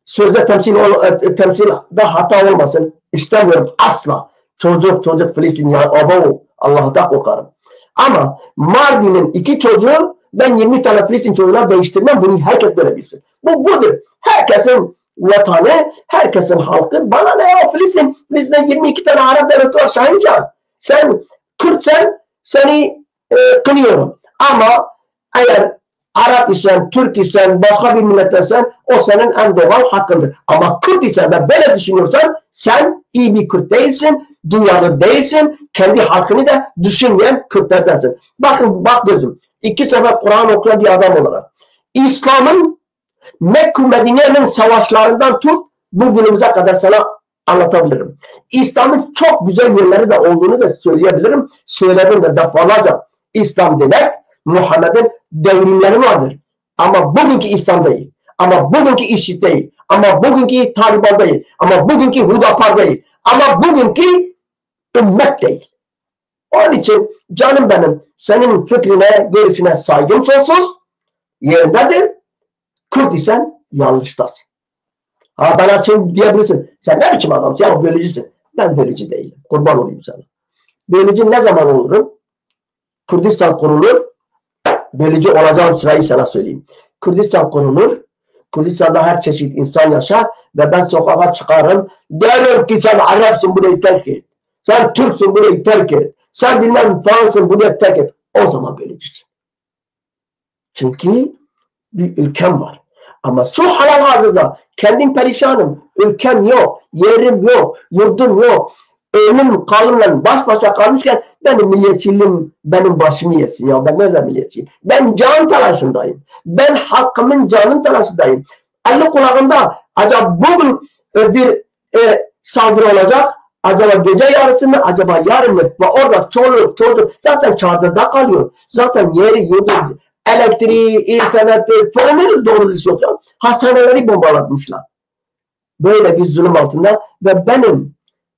sözde temsil ol, e, temsilde hata olmasın. İstemiyorum asla. Çocuk çocuk Filistin ya abo Allah'tan korkarım. Ama Mardin'in iki çocuğu ben yirmi tane Filistin çocuğuna değiştirmem. Bunu herkes böyle bilsin. Bu budur. Herkesin vatanı, herkesin halkı. Bana ne ya Filistin? Bizde yirmi iki tane Arap devleti var Şahincan. Sen Kürtsen seni e, kınıyorum. Ama eğer Arap isen, Türk isen, başka bir millet isen o senin en doğal hakkındır. Ama Kürt isen ve böyle düşünüyorsan sen iyi bir Kürt değilsin, duyarlı değilsin, kendi halkını da düşünmeyen Kürtlerdensin. Bakın bak gözüm, iki sefer Kur'an okuyan bir adam olarak İslam'ın Mekke Medine'nin savaşlarından tut bugünümüze kadar sana anlatabilirim. İslam'ın çok güzel yönleri de olduğunu da söyleyebilirim. Söyledim de defalarca. İslam demek Muhammed'in devrimleri vardır. Ama bugünkü İslam değil. Ama bugünkü işit değil. Ama bugünkü Taliban değil. Ama bugünkü Hudapar değil. Ama bugünkü ümmet değil. Onun için canım benim, senin fikrine, görüşüne saygım sonsuz yerindedir. Kürt isen yanlıştasın. Ha, bana şey diyebilirsin. Sen ne biçim adamsın ya, bölücüsün. Ben bölücü değilim. Kurban olayım sana. Bölücü ne zaman olurum? Kürdistan kurulur. Bölücü olacağım sırayı sana söyleyeyim. Kürdistan kurulur. Kürdistan'da her çeşit insan yaşar ve ben sokağa çıkarım. Derim ki sen Arapsın, burayı terk et. Sen Türksün, burayı terk et. Sen bilmem falansın, burayı terk et. O zaman bölücüsün. Çünkü bir ülkem var. Ama şu halal hazırda kendim perişanım. Ülkem yok, yerim yok, yurdum yok. Ölüm kalımla baş başa kalmışken benim milliyetçiliğim benim başımı yesin ya. Ben nerede milliyetçiyim? Ben can telaşındayım. Ben halkımın canın telaşındayım. Elli kulağında acaba bugün e, bir e, saldırı olacak. Acaba gece yarısı mı, acaba yarın mı? Ve orada çoluk, çocuk zaten çadırda kalıyor. Zaten yeri, yurdu, elektriği, interneti, fonu doğru düzgün yok ya. Hastaneleri bombalatmışlar. Böyle bir zulüm altında ve benim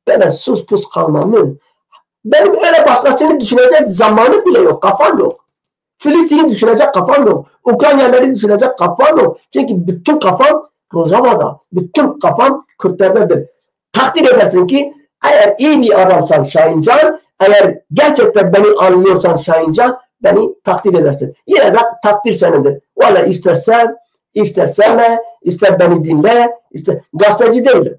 böyle sus pus kalmamın, benim öyle başkasını düşünecek zamanım bile yok, kafam yok. Filistin'i düşünecek kafam yok. Ukraynalıları düşünecek kafam yok. Çünkü bütün kafam Rojava'da, bütün kafam Kürtlerdedir. Takdir edersin ki eğer iyi bir adamsan Şahincan, eğer gerçekten beni anlıyorsan Şahincan, beni takdir edersin. Yine de takdir senindir. Valla istersen, ister sevme, ister beni dinle, ister gazeteci değilim.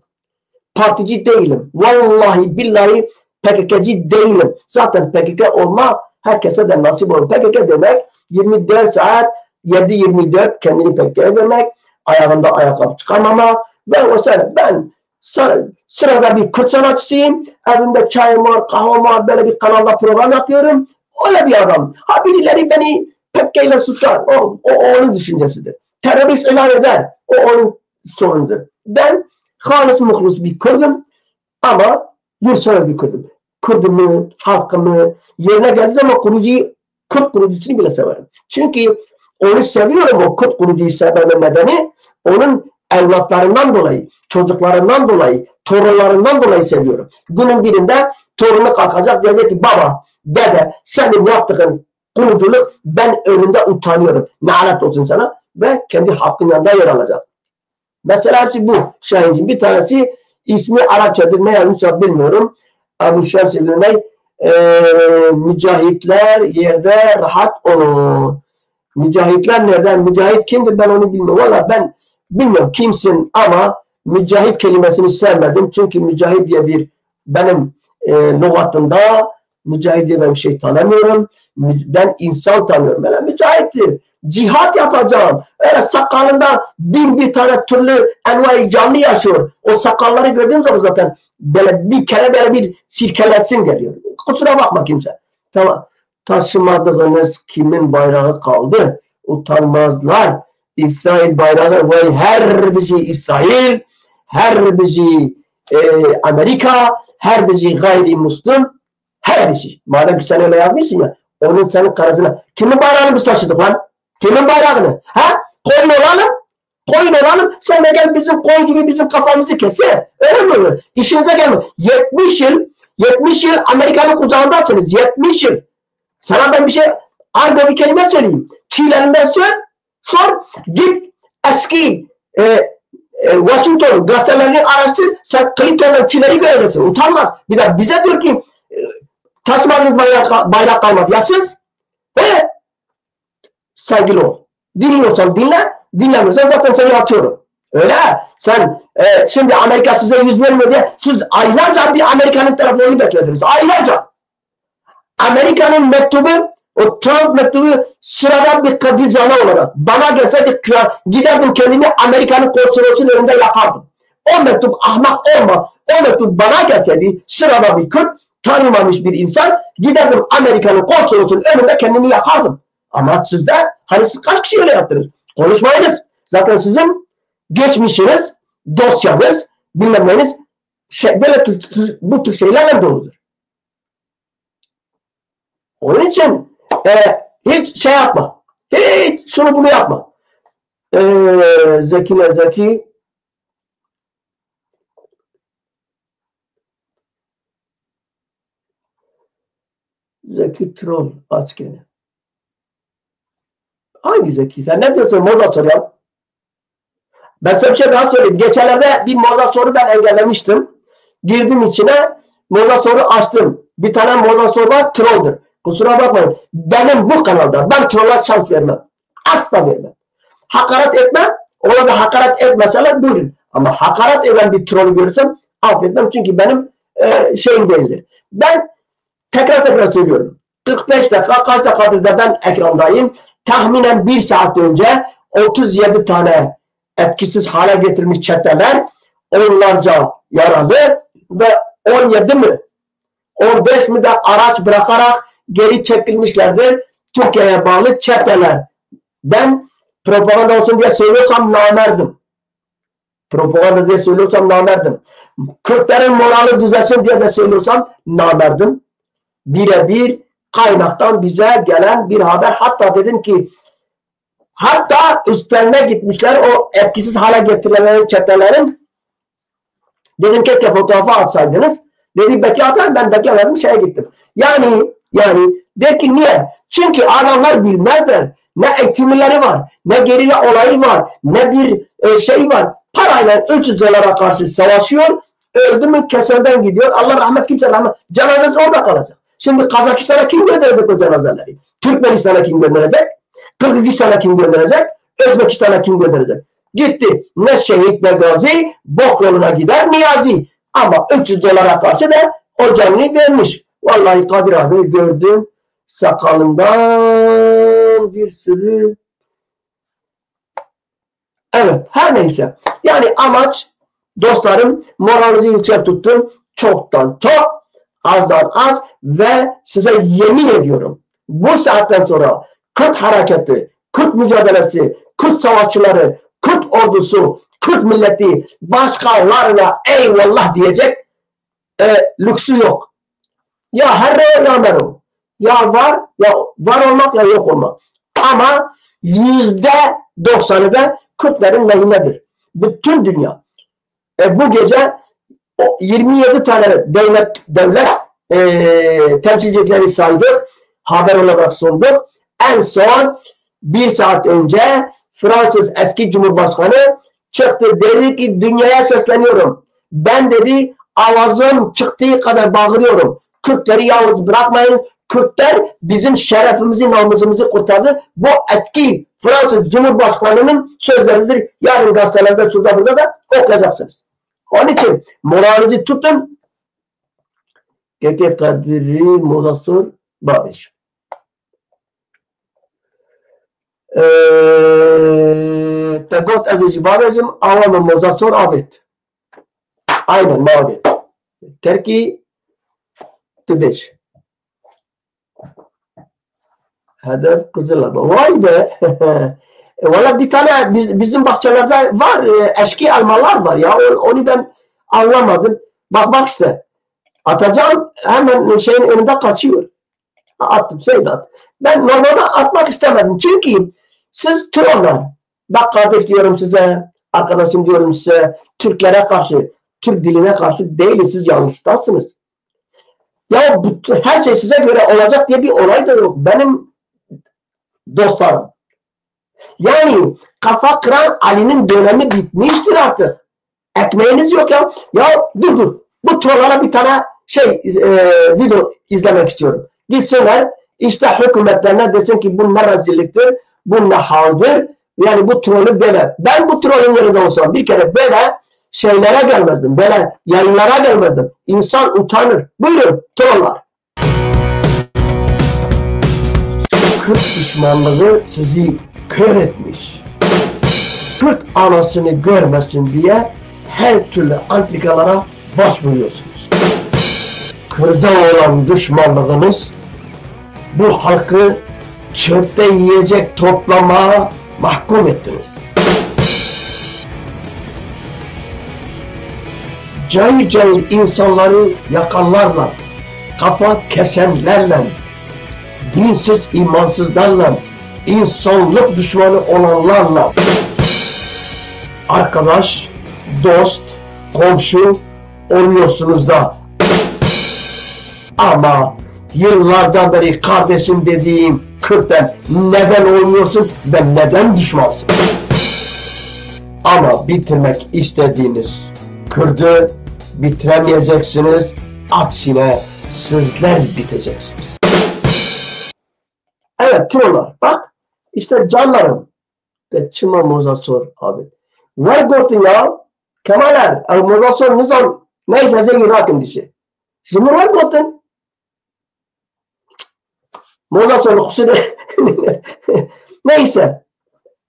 Partici değilim. Vallahi billahi P K K'ci değilim. Zaten P K K olma herkese de nasip olur. P K K demek yirmi dört saat, yedi yirmi dört kendini P K K demek. Ayağında ayakkabı çıkarmama. Ve o sen, ben sa- sırada bir Kürt sanatçısıyım. Evimde çayım var, kahvem var. Böyle bir kanalda program yapıyorum. Öyle bir adam. Ha birileri beni P K K ile suçlar. O, o, o onun düşüncesidir. Terörist ilan eder. O onun sorunudur. Ben halis muhlus bir Kürdüm ama yurtsever bir Kürdüm. Kürdümü, halkımı yerine geldiği zaman kurucuyu, Kürt kurucusunu bile severim. Çünkü onu seviyorum, o Kürt kurucuyu sevmemin nedeni onun evlatlarından dolayı, çocuklarından dolayı, torunlarından dolayı seviyorum. Günün birinde torunu kalkacak, diyecek ki baba, dede, senin yaptığın kuruculuk, ben önünde utanıyorum. Nalet olsun sana ve kendi halkın yanında yer alacak. Mesela hepsi bu Şahincin. Bir tanesi ismi Arapçadır, ne yazmışsa bilmiyorum. Abu Şems İbn Ney, e, mücahitler yerde rahat olur. Mücahitler nereden? Mücahit kimdir? Ben onu bilmiyorum. Valla ben bilmiyorum kimsin ama mücahit kelimesini sevmedim. Çünkü mücahit diye bir benim e, lügatımda mücahit diye ben bir şey tanımıyorum. Mü- Ben insan tanıyorum. Böyle mücahittir. Cihat yapacağım. Öyle sakalında bin bir tane türlü envai canlı yaşıyor. O sakalları gördüğüm zaman zaten böyle bir kere böyle bir silkelesim geliyor. Kusura bakma kimse. Tamam. Taşımadığınız kimin bayrağı kaldı? Utanmazlar. İsrail bayrağı, vay her bizi İsrail, her bizi e, Amerika, her bizi gayrimüslim, Her bir şey. Madem ki sen öyle yazmışsın ya, onun senin karasına. Kimin bayrağını biz taşıdık lan? Kimin bayrağını? Ha? Koyun olalım. Koyun olalım. Sen de gel bizim koyun gibi bizim kafamızı kese. Öyle mi olur? İşinize gelme. Yetmiş yıl, yetmiş yıl Amerika'nın kucağındasınız. Yetmiş yıl. Sana ben bir şey, argo bir kelime söyleyeyim. Çiğlerinden sor, sor, git eski, e, e, Washington gazetelerini araştır, sen Clinton'dan çileri göreceksin. Utanmaz. Bir de bize diyor ki, e, taşımadığınız bayrak, bayrak kalmadı. Ya siz? He? Saygılı ol. Dinliyorsan dinle, dinlemiyorsan zaten seni atıyorum. Öyle. Sen, e, şimdi Amerika size yüz vermiyor diye siz aylarca bir Amerika'nın telefonunu beklediniz. Aylarca. Amerika'nın mektubu, o Trump mektubu sırada bir kadın canı olarak bana gelseydi kıya-, giderdim kendimi Amerika'nın konsolosunun önünde yakardım. O mektup ahmak olma, o mektup bana gelseydi sırada bir Kürt tanımamış bir insan giderdim Amerika'nın konsolosunun önünde kendimi yakardım. Ama siz de hani siz kaç kişi öyle yaptınız? Konuşmayınız. Zaten sizin geçmişiniz, dosyanız, bilmem neniz şey, böyle tür, tür, bu tür şeylerle doludur. Onun için e, hiç şey yapma. Hiç şunu bunu yapma. E, Zeki ne Zeki? Zeki troll aç gene. Hangi Zeki? Sen ne diyorsun? Moza sor ya. Ben size bir şey daha söyleyeyim. Geçenlerde bir moza soru ben engellemiştim. Girdim içine, moza soru açtım. Bir tane moza soru var, trolldur. Kusura bakmayın. Benim bu kanalda ben trolla şans vermem. Asla vermem. Hakaret etmem. Ona da hakaret etmeseler buyurun. Ama hakaret eden bir trollü görürsem affetmem. Çünkü benim e, şeyim değildir. Ben tekrar tekrar söylüyorum. kırk beş dakika, kaç dakikadır da ben ekrandayım. Tahminen bir saat önce otuz yedi tane etkisiz hale getirilmiş çeteler, onlarca yaralı ve on yedi mi, on beş mi de araç bırakarak geri çekilmişlerdir. Türkiye'ye bağlı çetelerden propaganda olsun diye söylüyorsam namerdim. Propaganda diye söylüyorsam namerdim. Kürtlerin morali düzelsin diye de söylüyorsam namerdim. Birebir kaynaktan bize gelen bir haber. Hatta dedim ki hatta üstlerine gitmişler o etkisiz hale getirilenlerin çetelerin. Dedim keşke fotoğrafı atsaydınız. Dedi belki atarım ben beklemedim şeye gittim. Yani yani der ki niye? Çünkü adamlar bilmezler. Ne eğitimleri var, ne gerilla olayı var, ne bir e, şey var. Parayla üç yüz dolara karşı savaşıyor. Öldü mü keseden gidiyor. Allah rahmet kimse rahmet. Cenazesi orada kalacak. Şimdi Kazakistan'a kim gönderecek o cenazeleri? Türkmenistan'a kim gönderecek? Kırgızistan'a kim gönderecek? Özbekistan'a kim gönderecek? Gitti. Ne şehit ne gazi bok yoluna gider Niyazi. Ama üç yüz dolara karşı da o canını vermiş. Vallahi Kadir abi gördüm sakalından bir sürü. Evet, her neyse. Yani amaç dostlarım moralinizi yüksek tutun. Çoktan çok, azdan az ve size yemin ediyorum bu saatten sonra Kürt hareketi, Kürt mücadelesi, Kürt savaşçıları, Kürt ordusu, Kürt milleti başkalarına eyvallah diyecek e, lüksü yok. Ya herro ya mero. Ya var, ya var olmak ya yok olmak. Ama yüzde doksanı da Kürtlerin lehinedir. Bütün dünya. E, bu gece o yirmi yedi tane devlet devlet e, temsilcileri saydık. Haber olarak sunduk. En son bir saat önce Fransız eski Cumhurbaşkanı çıktı dedi ki dünyaya sesleniyorum. Ben dedi avazım çıktığı kadar bağırıyorum. Kürtleri yalnız bırakmayın. Kürtler bizim şerefimizi, namusumuzu kurtardı. Bu eski Fransız Cumhurbaşkanı'nın sözleridir. Yarın gazetelerde şurada burada da okuyacaksınız. Onun için moralinizi tutun. Keke Kadirî Moza Sor Barış. Ee, te got ez ê jî bavêjim, awa min Moza Sor avêt. Aynen, me avêt. Terkî tu bêj. Hedef Kızılaba. Vay be. E, valla bir tane biz, bizim bahçelerde var. E, eşki elmalar var ya. O- onu ben anlamadım. Bak bak işte. Atacan hemen şeyin önünde kaçıyor. Attım, Seyda. Ben normalde atmak istemedim. Çünkü siz troller. Bak kardeş diyorum size, arkadaşım diyorum size, Türklere karşı, Türk diline karşı değiliz, siz yanlıştasınız. Ya bu, her şey size göre olacak diye bir olay da yok. Benim dostlarım. Yani kafa kıran Ali'nin dönemi bitmiştir artık. Ekmeğiniz yok ya. Ya dur dur. Bu trollara bir tane şey e, video izlemek istiyorum. Gitsinler işte hükümetlerine desin ki bu ne rezilliktir, bu ne haldir. Yani bu trolü böyle. Ben bu trolün yerinde olsam bir kere böyle şeylere gelmezdim. Böyle yayınlara gelmezdim. İnsan utanır. Buyurun trollar. Kürt düşmanlığı sizi kör etmiş. Kürt anasını görmesin diye her türlü antrikalara başvuruyorsunuz. Kürde olan düşmanlığınız bu halkı çöpte yiyecek toplamaya mahkum ettiniz. Cayır cayır insanları yakanlarla, kafa kesenlerle, dinsiz imansızlarla, insanlık düşmanı olanlarla arkadaş, dost, komşu oluyorsunuz da. Ama yıllardan beri kardeşim dediğim Kürt'ten neden olmuyorsun ve neden düşmansın? Ama bitirmek istediğiniz Kürt'ü bitiremeyeceksiniz. Aksine sizler biteceksiniz. Evet, troller. Bak, işte canlarım. De çima Moza Sor abi. Ver gotin ya. Kemaler, ev Moza Sor nizam. Neyse, zengin rakın dişi. Şimdi ver gotin. Moza Sor kusuru. Neyse.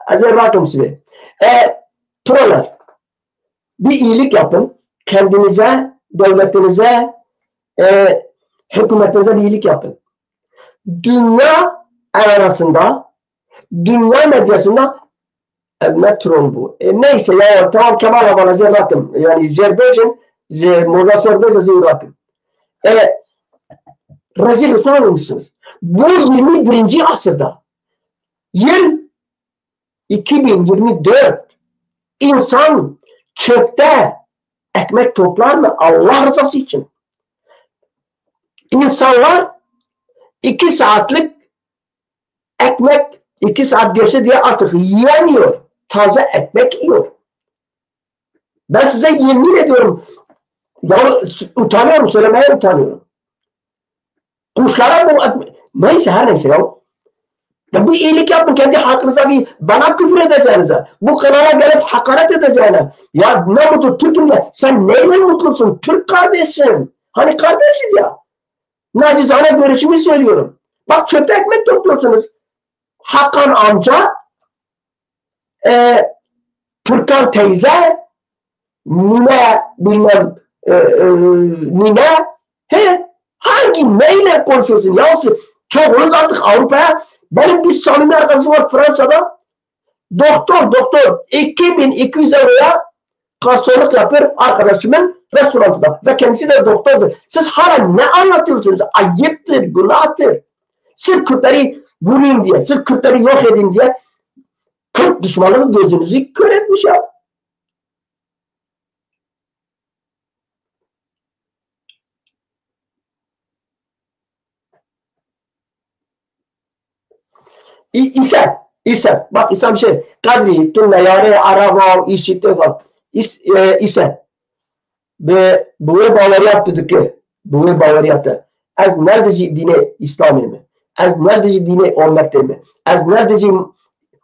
Acaba rakım size. E, troller. Bir iyilik yapın. Kendinize, devletinize, e, hükümetinize bir iyilik yapın. Dünya arasında, dünya medyasında, e, ne troll bu. E, neyse ya, tamam, Kemal Avala zerratım. Yani Zerbejin, Moza Sorbejin zerratım. E, rezil rüsva olmuşsunuz. Bu yirmi birinci asırda yıl iki bin yirmi dört insan çöpte ekmek toplar mı Allah rızası için? İnsanlar iki saatlik ekmek, iki saat geçti diye artık yiyemiyor. Taze ekmek yiyor. Ben size yemin ediyorum, ya utanıyorum, söylemeye utanıyorum. Kuşlara bu, neyse, her neyse ya. Ya bir iyilik yapın kendi halkınıza, bir bana küfür edeceğinize, bu kanala gelip hakaret edeceğine. Ya ne mutlu Türk'üm de, sen neyle mutlusun Türk kardeşim? Hani kardeşiz ya. Nacizane görüşümü söylüyorum. Bak, çöpte ekmek topluyorsunuz. Hakan amca, e, Türkan teyze, Mine bilmem, e, e, Mine, he, hangi neyle konuşuyorsun ya? Çoğunuz artık Avrupa'ya, benim bir samimi arkadaşım var Fransa'da, doktor, doktor, iki bin iki yüz euroya garsonluk yapıyor arkadaşımın restorantında ve kendisi de doktordur. Siz hala ne anlatıyorsunuz? Ayıptır, günahtır. Sırf Kürtleri vurayım diye, sırf Kürtleri yok edeyim diye Kürt düşmanlığı gözünüzü kör etmiş ya. İ-, ise, ise, bak, ise bir şey, Kadri, tu neyare, araba, işi, tefal. İs-, e, ise, bi, bi wê baweriya tu dike, bi wê baweriya te. Ez ne dijî dînê Îslamê me. Ez ne dijî dînê ommetê me. Ez ne dijî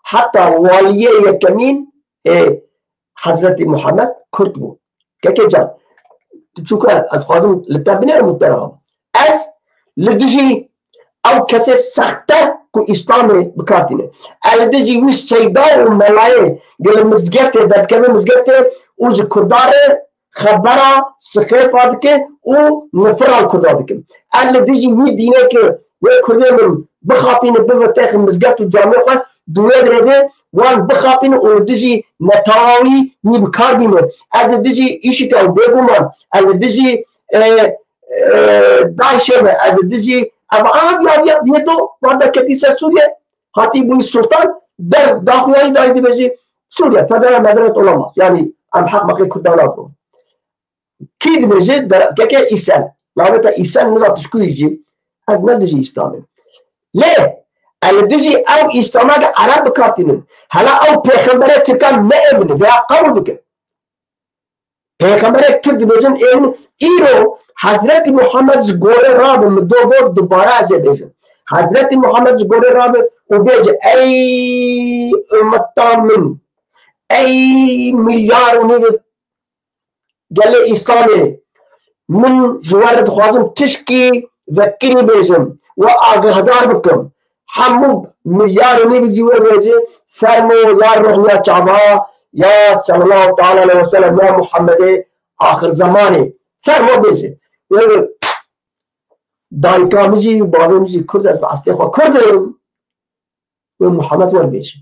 heta waliyê yekemîn ê Hezretî Muhammed Kurd bû. Kekê can, tu çûka ez xwazim li te binêrim û te re. Ez li dijî ew kesê sexte ku Îslamê bi kar tîne. Ez li dijî wî seyda û melayê ku li mizgeftê derdikeve mizgeftê û ji Kurdan re xebera sixêfa dike û nifira li Kurda dike. Ez li dijî wî dînê ku wê Kurdê min bixapîne, bibe texê mizgeft û camê xwe, di wê rê de wan bixapîne û li dijî netewawî wî bi kar bîne. Ez li dijî îşî te bêguman, ez li dijî, e, e, DAIŞ'ê me, ez li dijî, ev, aha, viya, viya, viya do, van derketî ser Sûriye, hatî bûyî sultan, der, daxuyanî dayî dibêjî, Sûriye, federe mederet olamaz. Yani, em heq meqê Kurdan nadin. Kî dibêje, derekeke Îsen. Navê te Îsen, niza tu ji ku yî jî. Ez ne dijî Îslamê. Lê, em li dijî ew Îslama ke Ereb bikatînin. Hela ew pêxemberê Tirkan neêmine, veya qebûl bikin. Pêxemberê Tirk dibêjin êmin, îro Hezretî Muhammed ji gorê rabe, min do got, dubare ez ê bêjim. Hezretî Muhammed ji gorê rabe û bêje, ey ummeta min, ey milyar û nîv gelê Îslamê, min ji we re dixwazim tişkî vekirî bêjim, we agahdar bikim. Hemû milyar û nîv jî we bêje, fermo ya ruhiya çava, ya sallallahu teala aleyhi ve sellem, ya Muhammedê axir zemanê. Fermo bêje. Wê dayika min jî, bavê min jî Kurd, ez bi eslê xwe Kurd im. Wê Muhammed wer bêje.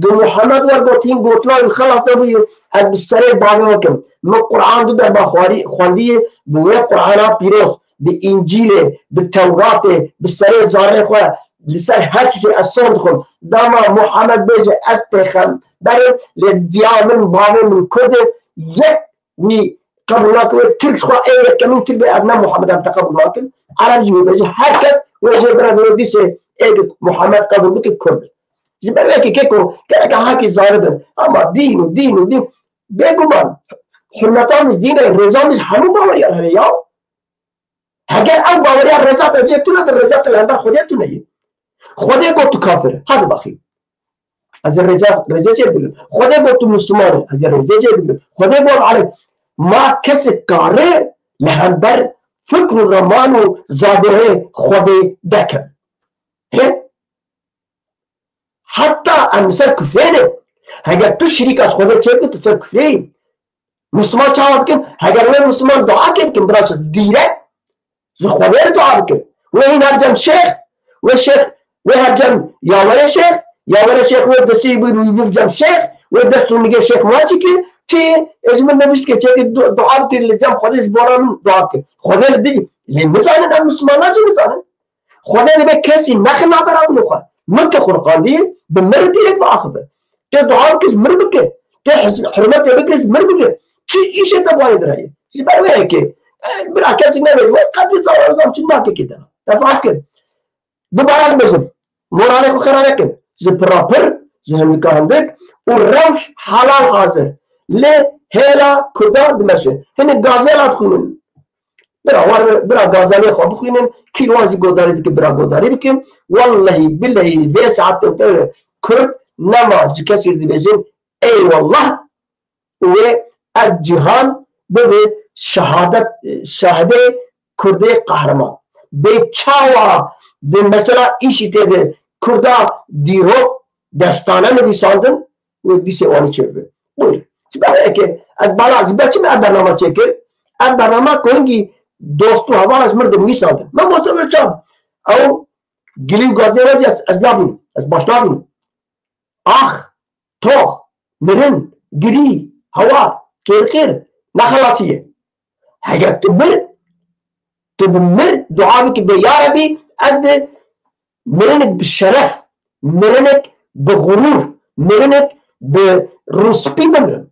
Di Muhammed wer got, hîn gotina wî xelas nebûye, ez bi serê bavê we kim. Min Quran du derba xwarî, xwendiye, bi wê Qurana pîroz, bi Încîlê, bi Tewratê, bi serê zarê xwe, li ser her tiştê ez son dixwim. Dema Muhammed bêje, ez pêxember im, lê diya min, bavê min Kurd e, yek wî qebûl nake, wê Tirk ji xwe ê yekemîn Tirk be, ev ne Muhammed, em te qebûl nakin. Ereb jî wê bêje, her kes wê jê bire vê dîsê ê Muhammed qebûl bike, Kurd be. Ji ber wê yekê keko, gereke herkî zanibin. Ama dîn û dîn û dîn. Bêguman, hurmeta min, dîn e, rêza min ji hemû baweriyan hene ya. Heger ew baweriya rêza te jê tune be, rêza te li hember Xwedê tune ye. Xwedê got tu kafir î. Hadi bakayım. Ez ê rêza, rêzê jê bigirim. Xwedê got tu Müslüman î. Ez ê rêzê jê bigirim. Xwedê got Ereb. Ma kesek kare li hember fikr û reman û zagohê Xwedê deke. He? Heta em li ser kufrê ne. Heger tu şirîka ji Xwedê çêbikî, tu ser kufrê yî. Misliman çawa dikin? Heger wê Misliman duakê bikin, bira ji dîrek ji Xwedê re dua bikin. Wê hîn her cem şêx, wê şêx, wê her cem yawere şêx, yawere şêx wê destê bû rûyî bû cem şêx, wê dest û nigê şêx ma çi kir? Çi? Ê ji min nivîskê çêkir du-, dua bikir li cem Xwedê ji bona min dua bikir. Xwedê li dî, lê nizanin em Mislimanan jî nizanin. Xwedê dibe kesî nexin navbera min û xwe. Min tu xurqandî, bi min re dîrek biaxive. Tu dua bike ji min re bike. Tu hiz-, hurmetê bike ji min re bike. Çi îşê te bi wayê dirayê? Ji ber wê yekê. E, bira kesî nebêje, wê qebrî zara zam çi nakekê de. Te fam kir. Dubare dibêjim. Moralê xwe xera nekin. Ji pira pir, ji hindika hindik û rewş halal hazir. Lê hêla Kurda dimeşe. Hinek gazela dixwînin. Bira, war, bira gazelê xwe bixwînin, kî wan jî godarî dike, bira godarî bikin. Wellehî, billehî, vê saetê te Kurd nema ji kesî dibêjin, eyvallah, û wê ev cîhan bibe şehadet, şahidê Kurdê qehreman. Bê çawa di mesela îşî tê de Kurda dîrok, destane nivîsandin, wê dîsê wanî çêbibe. Buyur. Ji ber eke ez bala, ji ber çi me ev bernama çêkir? Ev bernama ku hingî dost û hevala ji mir dinivîsandin. Me Mosa Ozcan, ew gilî û gazê wezî ez, ez nabînim. Ez baş nabînim. Ax, tox, mirin, girî, hewa, qêrqêr, nexelasiye. Heger tu mir, tu bi mir dua bikî, bê ya Rebî, ez bi mirinek bi şeref, mirinek bi xurûr, mirinek bi rûspî bimirim.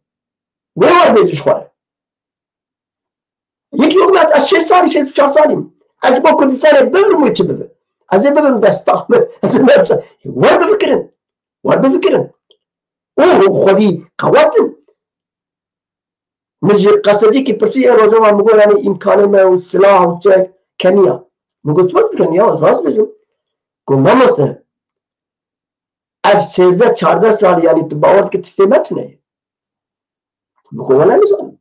Wê wer bêjî ji xwe re. Yekî wek ez, ez şêst salî, şêst û çar salî me. Ez ji bo Kurdistanê bimirim wê çi bibe. Ez ê bibim desta min. Ez ê bibim se-, wer bifikirin. Wer bifikirin. Û xwedî qewet in. Min ji qesedîkî pirsî, ê rojeva min got, yanî îmkanê me û silah û çek keniya. Min got, çima dikeniya? Ez rast bêjim. Got, mamoste, ev sêzdeh çardeh salî, yanî tu bawer dikî tiştê me tune ye. Min got, wele nizanim.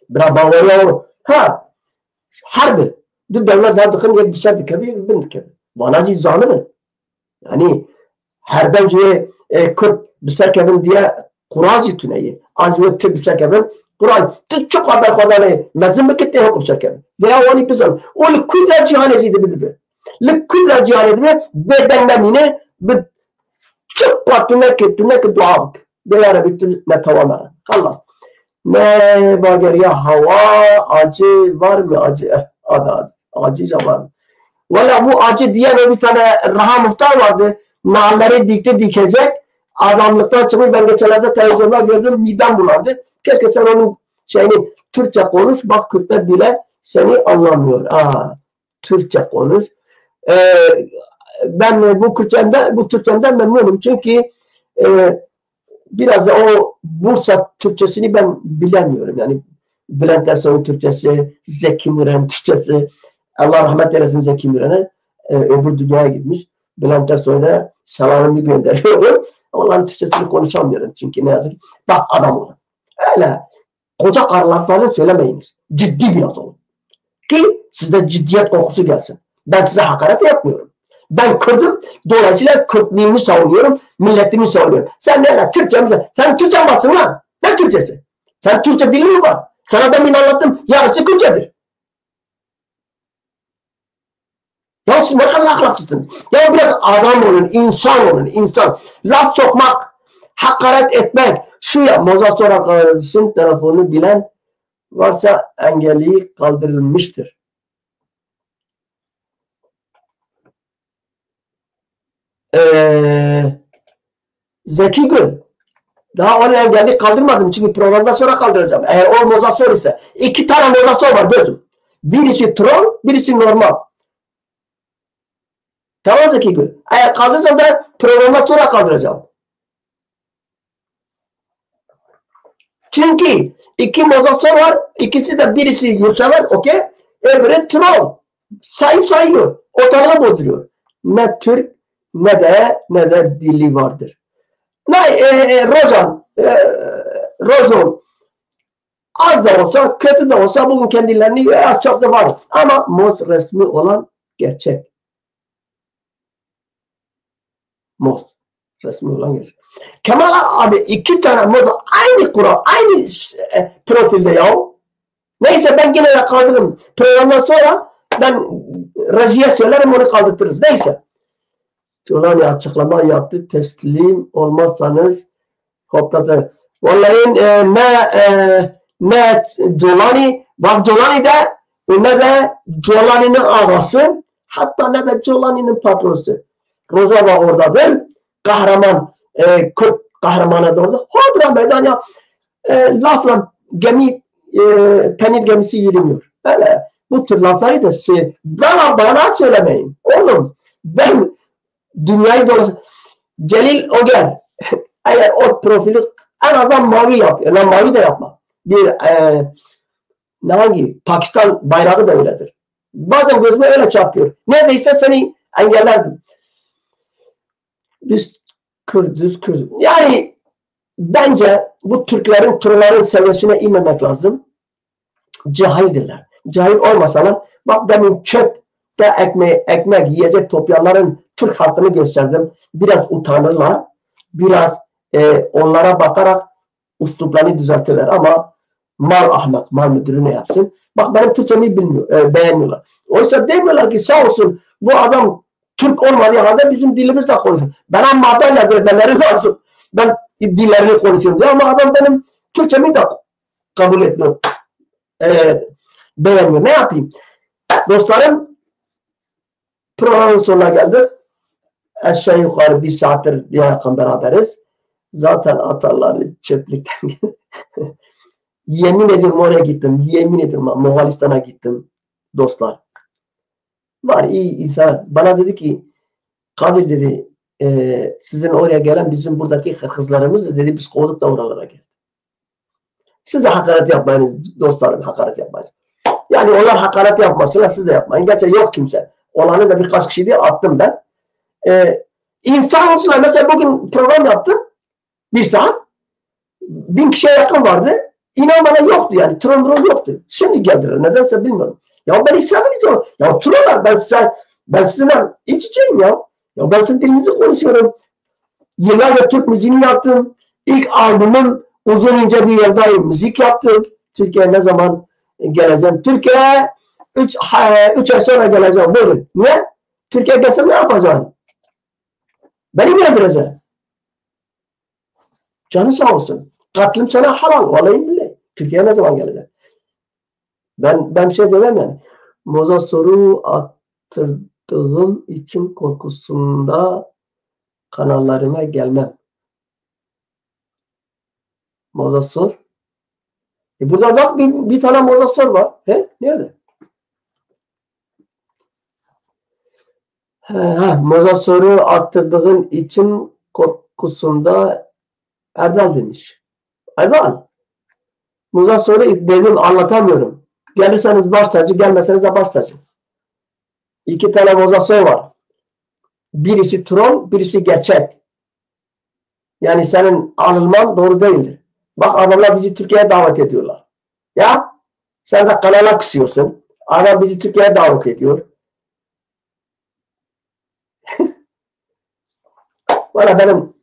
Bira baweriya wan. Ha, herb e. Du dewlet hev dixin, yek bi ser dikeve, yek bi bin dikeve. Vana jî zanibin. Yanî her dem ji wê, e, Kurd bi ser kevin diye Quran jî tune ye. An ji wê Tirk bi ser kevin. Quran, tu çiqa berxwedanê mezin bike tê hok bi ser kevin. Vêya wanî bizan. Û li kudra cîhanê jî dibe dibe. Li kudra cîhanê dibe bêdeng nemîne, bi çiqa tu neke, tu neke dua bike. Bê ya Rebî tu netewa me re. Xelas. Ne bageriya hawa, acı var mı acı? Eh, abi, abi, acı var mı? Valla bu acı diyen o bir tane Raha Muhtar vardı. Nalları dikti dikecek. Adamlıktan çıkmış, ben geçenlerde televizyonda gördüm, midem bulandı. Keşke sen onun şeyini Türkçe konuş, bak Kürtler bile seni anlamıyor. Aa, Türkçe konuş. Ee, ben bu Kürtçemde, bu Türkçemden memnunum. Çünkü e, biraz da o Bursa Türkçesini ben bilemiyorum. Yani Bülent Ersoy'un Türkçesi, Zeki Müren'in Türkçesi. Allah rahmet eylesin Zeki Müren'e. E, öbür dünyaya gitmiş. Bülent Ersoy'a da selamımı gönderiyorum. Onların Türkçesini konuşamıyorum çünkü ne yazık ki. Bak adam olun. Öyle koca karılar falan söylemeyiniz. Ciddi biraz olun. Ki sizde ciddiyet kokusu gelsin. Ben size hakaret yapmıyorum. Ben Kürdüm, dolayısıyla Kürtlüğümü savunuyorum, milletimi savunuyorum. Sen ne kadar Türkçe mi? Sen Türkçe mi batsın lan? Ne Türkçesi? Sen Türkçe dilin mi var? Sana demin anlattım, yarısı Kürtçedir. Ya siz ne kadar ahlaksızsınız. Ya biraz adam olun, insan olun, insan. Laf sokmak, hakaret etmek, şu ya, Moza Sorak kardeşin telefonunu bilen varsa engelli kaldırılmıştır. Ee, Zeki Gül. Daha onu engelli kaldırmadım çünkü programdan sonra kaldıracağım. Eğer o Moza Sor ise. İki tane Moza Sor var gözüm. Birisi troll, birisi normal. Tamam Zeki Gül. Eğer kaldırırsan da programdan sonra kaldıracağım. Çünkü iki Moza Sor var. İkisi de birisi yurtsever, okey. Öbürü troll. Sayıp sayıyor. Ortalığı bozduruyor. Ne Türk ne de ne de dili vardır. Ne e, e, Rojan, e, Rojon, az da olsa, kötü de olsa bugün kendilerini e, az çok da var. Ama Moz resmi olan gerçek. Moz. Resmi olan gerçek. Kemal abi iki tane Moz aynı kural, aynı e, profilde ya. Neyse ben yine yakaladım. Programdan sonra ben Rezi'ye söylerim onu kaldırtırız. Neyse. Jolani açıklama yaptı. Teslim olmazsanız hopladı. Vallahi e, ne e, ne Jolani, bak Jolani de ne de Jolani'nin ağası, hatta ne de Jolani'nin patrosu. Rojava oradadır. Kahraman, e, Kürt kahramanı da orada. Hodra meydan ya. E, lafla gemi, e, penir gemisi yürümüyor. Öyle. Bu tür lafları da şey, bana, bana söylemeyin. Oğlum, ben dünyayı dolaşıyorum. Celil Oger, eğer o profili en azından mavi yap. Ya mavi de yapma. Bir e, ne hangi? Pakistan bayrağı da öyledir. Bazen gözüme öyle çarpıyor. Neredeyse seni engellerdim. Biz Kürdüz, Kürdüz. Yani bence bu Türklerin, Türklerin seviyesine inmemek lazım. Cahildirler. Cahil olmasalar, bak demin çöpte ekme ekmek yiyecek toplayanların Türk halkını gösterdim. Biraz utanırlar, biraz e, onlara bakarak üsluplarını düzeltirler. Ama mal ahmak, mal müdürü ne yapsın? Bak benim Türkçemi bilmiyor, e, beğenmiyorlar. Oysa demiyorlar ki sağ olsun bu adam Türk olmadığı halde bizim dilimizle konuşuyor. Bana madalya vermeleri lazım. Ben dillerini konuşuyorum diye ama adam benim Türkçemi de kabul etmiyor. E, beğenmiyor. Ne yapayım? Dostlarım, programın sonuna geldik. Aşağı yukarı bir saattir yakın beraberiz. Zaten atarlar çöplükten. Yemin ediyorum oraya gittim. Yemin ediyorum ha, Moğolistan'a gittim. Dostlar. Var iyi insan. Bana dedi ki Kadir dedi e, sizin oraya gelen bizim buradaki Kırgızlarımız dedi biz kovduk da oralara geldik. Siz de hakaret yapmayın dostlarım, hakaret yapmayın. Yani onlar hakaret yapmasınlar, siz de yapmayın. Gerçi yok kimse. Olanı da birkaç kişi diye attım ben. Ee, insan olsunlar. Mesela bugün program yaptım. Bir saat. Bin kişiye yakın vardı. İnan bana yoktu yani. Troll mrol yoktu. Şimdi geldiler. Nedense bilmiyorum. Ya ben İslam'ı diyorum. Ya troller ben size, ben sizinle iç içeyim ya. Ya ben sizin dilinizi konuşuyorum. Yıllarca Türk müziğini yaptım. İlk albümüm Uzun İnce Bir Yerdayım müzik yaptım. Türkiye'ye ne zaman geleceğim? Türkiye'ye üç, ha- üç ay sonra geleceğim. Buyurun. Niye? Türkiye'ye gelsem ne yapacağım? Beni mi öldüreceksin? Canın sağ olsun. Katlım sana halal. Vallahi billahi. Türkiye ne zaman gelecek? Ben ben bir şey demem yani. Moza soru attırdığım için korkusunda kanallarıma gelmem. Moza sor. E burada bak bir, bir tane moza sor var. He? Nerede? Ha, ha, moza soru arttırdığın için korkusunda Erdal demiş. Erdal, moza soru dedim anlatamıyorum. Gelirseniz baş tacı, gelmeseniz de baş tacı. İki tane moza soru var. Birisi troll, birisi gerçek. Yani senin alınman doğru değildir. Bak adamlar bizi Türkiye'ye davet ediyorlar. Ya sen de kanala kısıyorsun. Adam bizi Türkiye'ye davet ediyor. Valla benim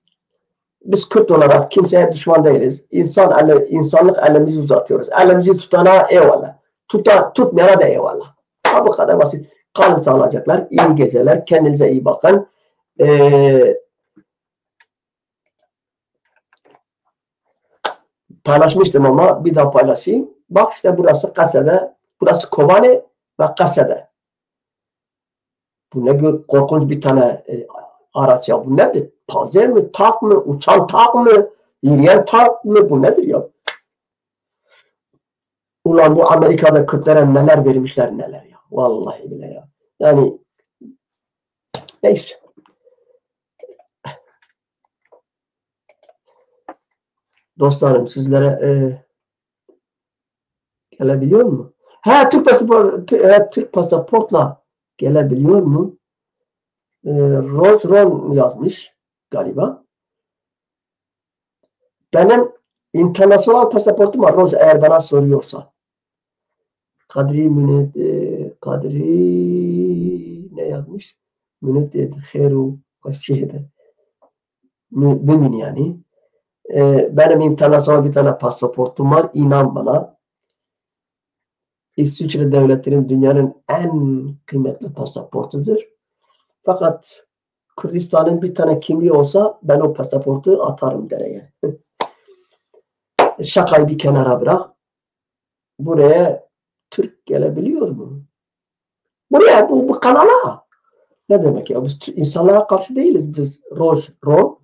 biz Kürt olarak kimseye düşman değiliz. İnsan eli, insanlık elimizi uzatıyoruz. Elimizi tutana eyvallah. Tuta, tutmayana da eyvallah. Ha, bu kadar basit. Kalın sağlıcaklar. İyi geceler. Kendinize iyi bakın. Ee, paylaşmıştım ama bir daha paylaşayım. Bak işte burası Kasede, burası Kobane ve Kasede. Bu ne gö- korkunç bir tane e, araç ya. Bu nedir? Panzer mi? Tank mı? Uçan tank mı? Yürüyen tank mı? Bu nedir ya? Ulan bu Amerika'da Kürtlere neler vermişler neler ya. Vallahi bile ya. Yani neyse. Dostlarım sizlere e, gelebiliyor mu? Ha Türk pasaport, Tü- e, Türk pasaportla gelebiliyor mu? E, Rose Ron yazmış galiba. Benim internasyonal pasaportum var Rose eğer bana soruyorsa. Kadri Münit, e, Kadri ne yazmış? Münit dedi, xêr û xweşiyê de. Mü- Bimîn yani. E, benim internasyonal bir tane pasaportum var. İnan bana. İsviçre devletinin dünyanın en kıymetli pasaportudur. Fakat Kürdistan'ın bir tane kimliği olsa ben o pasaportu atarım dereye. Şakayı bir kenara bırak. Buraya Türk gelebiliyor mu? Buraya, bu, bu kanala. Ne demek ya? Biz Tü- insanlara karşı değiliz. Biz Roj, Rom.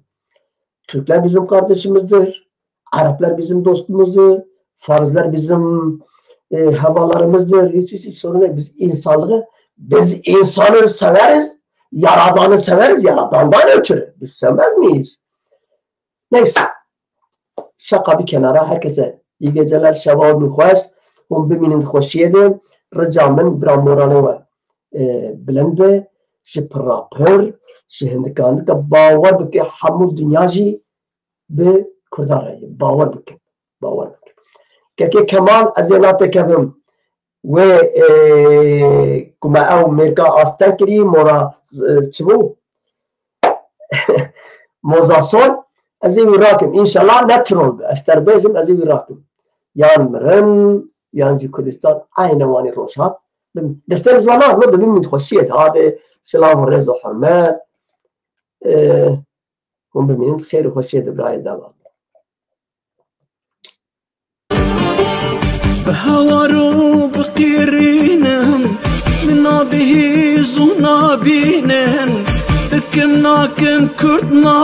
Türkler bizim kardeşimizdir. Araplar bizim dostumuzdur. Farzlar bizim e, havalarımızdır. Hiç, hiç, hiç sorun değil. Biz insanlığı, biz insanı severiz. Yaradanı severiz. Yaradandan ötürü. Biz sevmez miyiz? Neyse. Şaka bir kenara. Herkese iyi geceler. Şeva min xweş. Hûn bimînin di xweşiyê de. Rica min bira moralê we e, bilind be. Ji pirapir, ji hindikandika bawer bike hemû dinya jî bi Kurdan re ye. Bawer bikin. Bawer bikin. Kekê Kemal ez ê natekevim. Wê e, ku me ew mêrka asteng kirî, mora e, çi bû? Mozason, ez ê wî rakim. Înşallah ne troll be. Ez terbêjim, ez ê wî rakim. Yan mirin, yan jî Kurdistan eyne wanî roj hat. Bin- Destê min ji wan nakim, dibin min xweşiyê de. Hade silav û rêz û hurmet. E, hûn bimînin xêr û xweşiyê de birayê devam. Bi hawar û bi qîrînim, min nabihîz û nabînin, dikim nakim Kurd na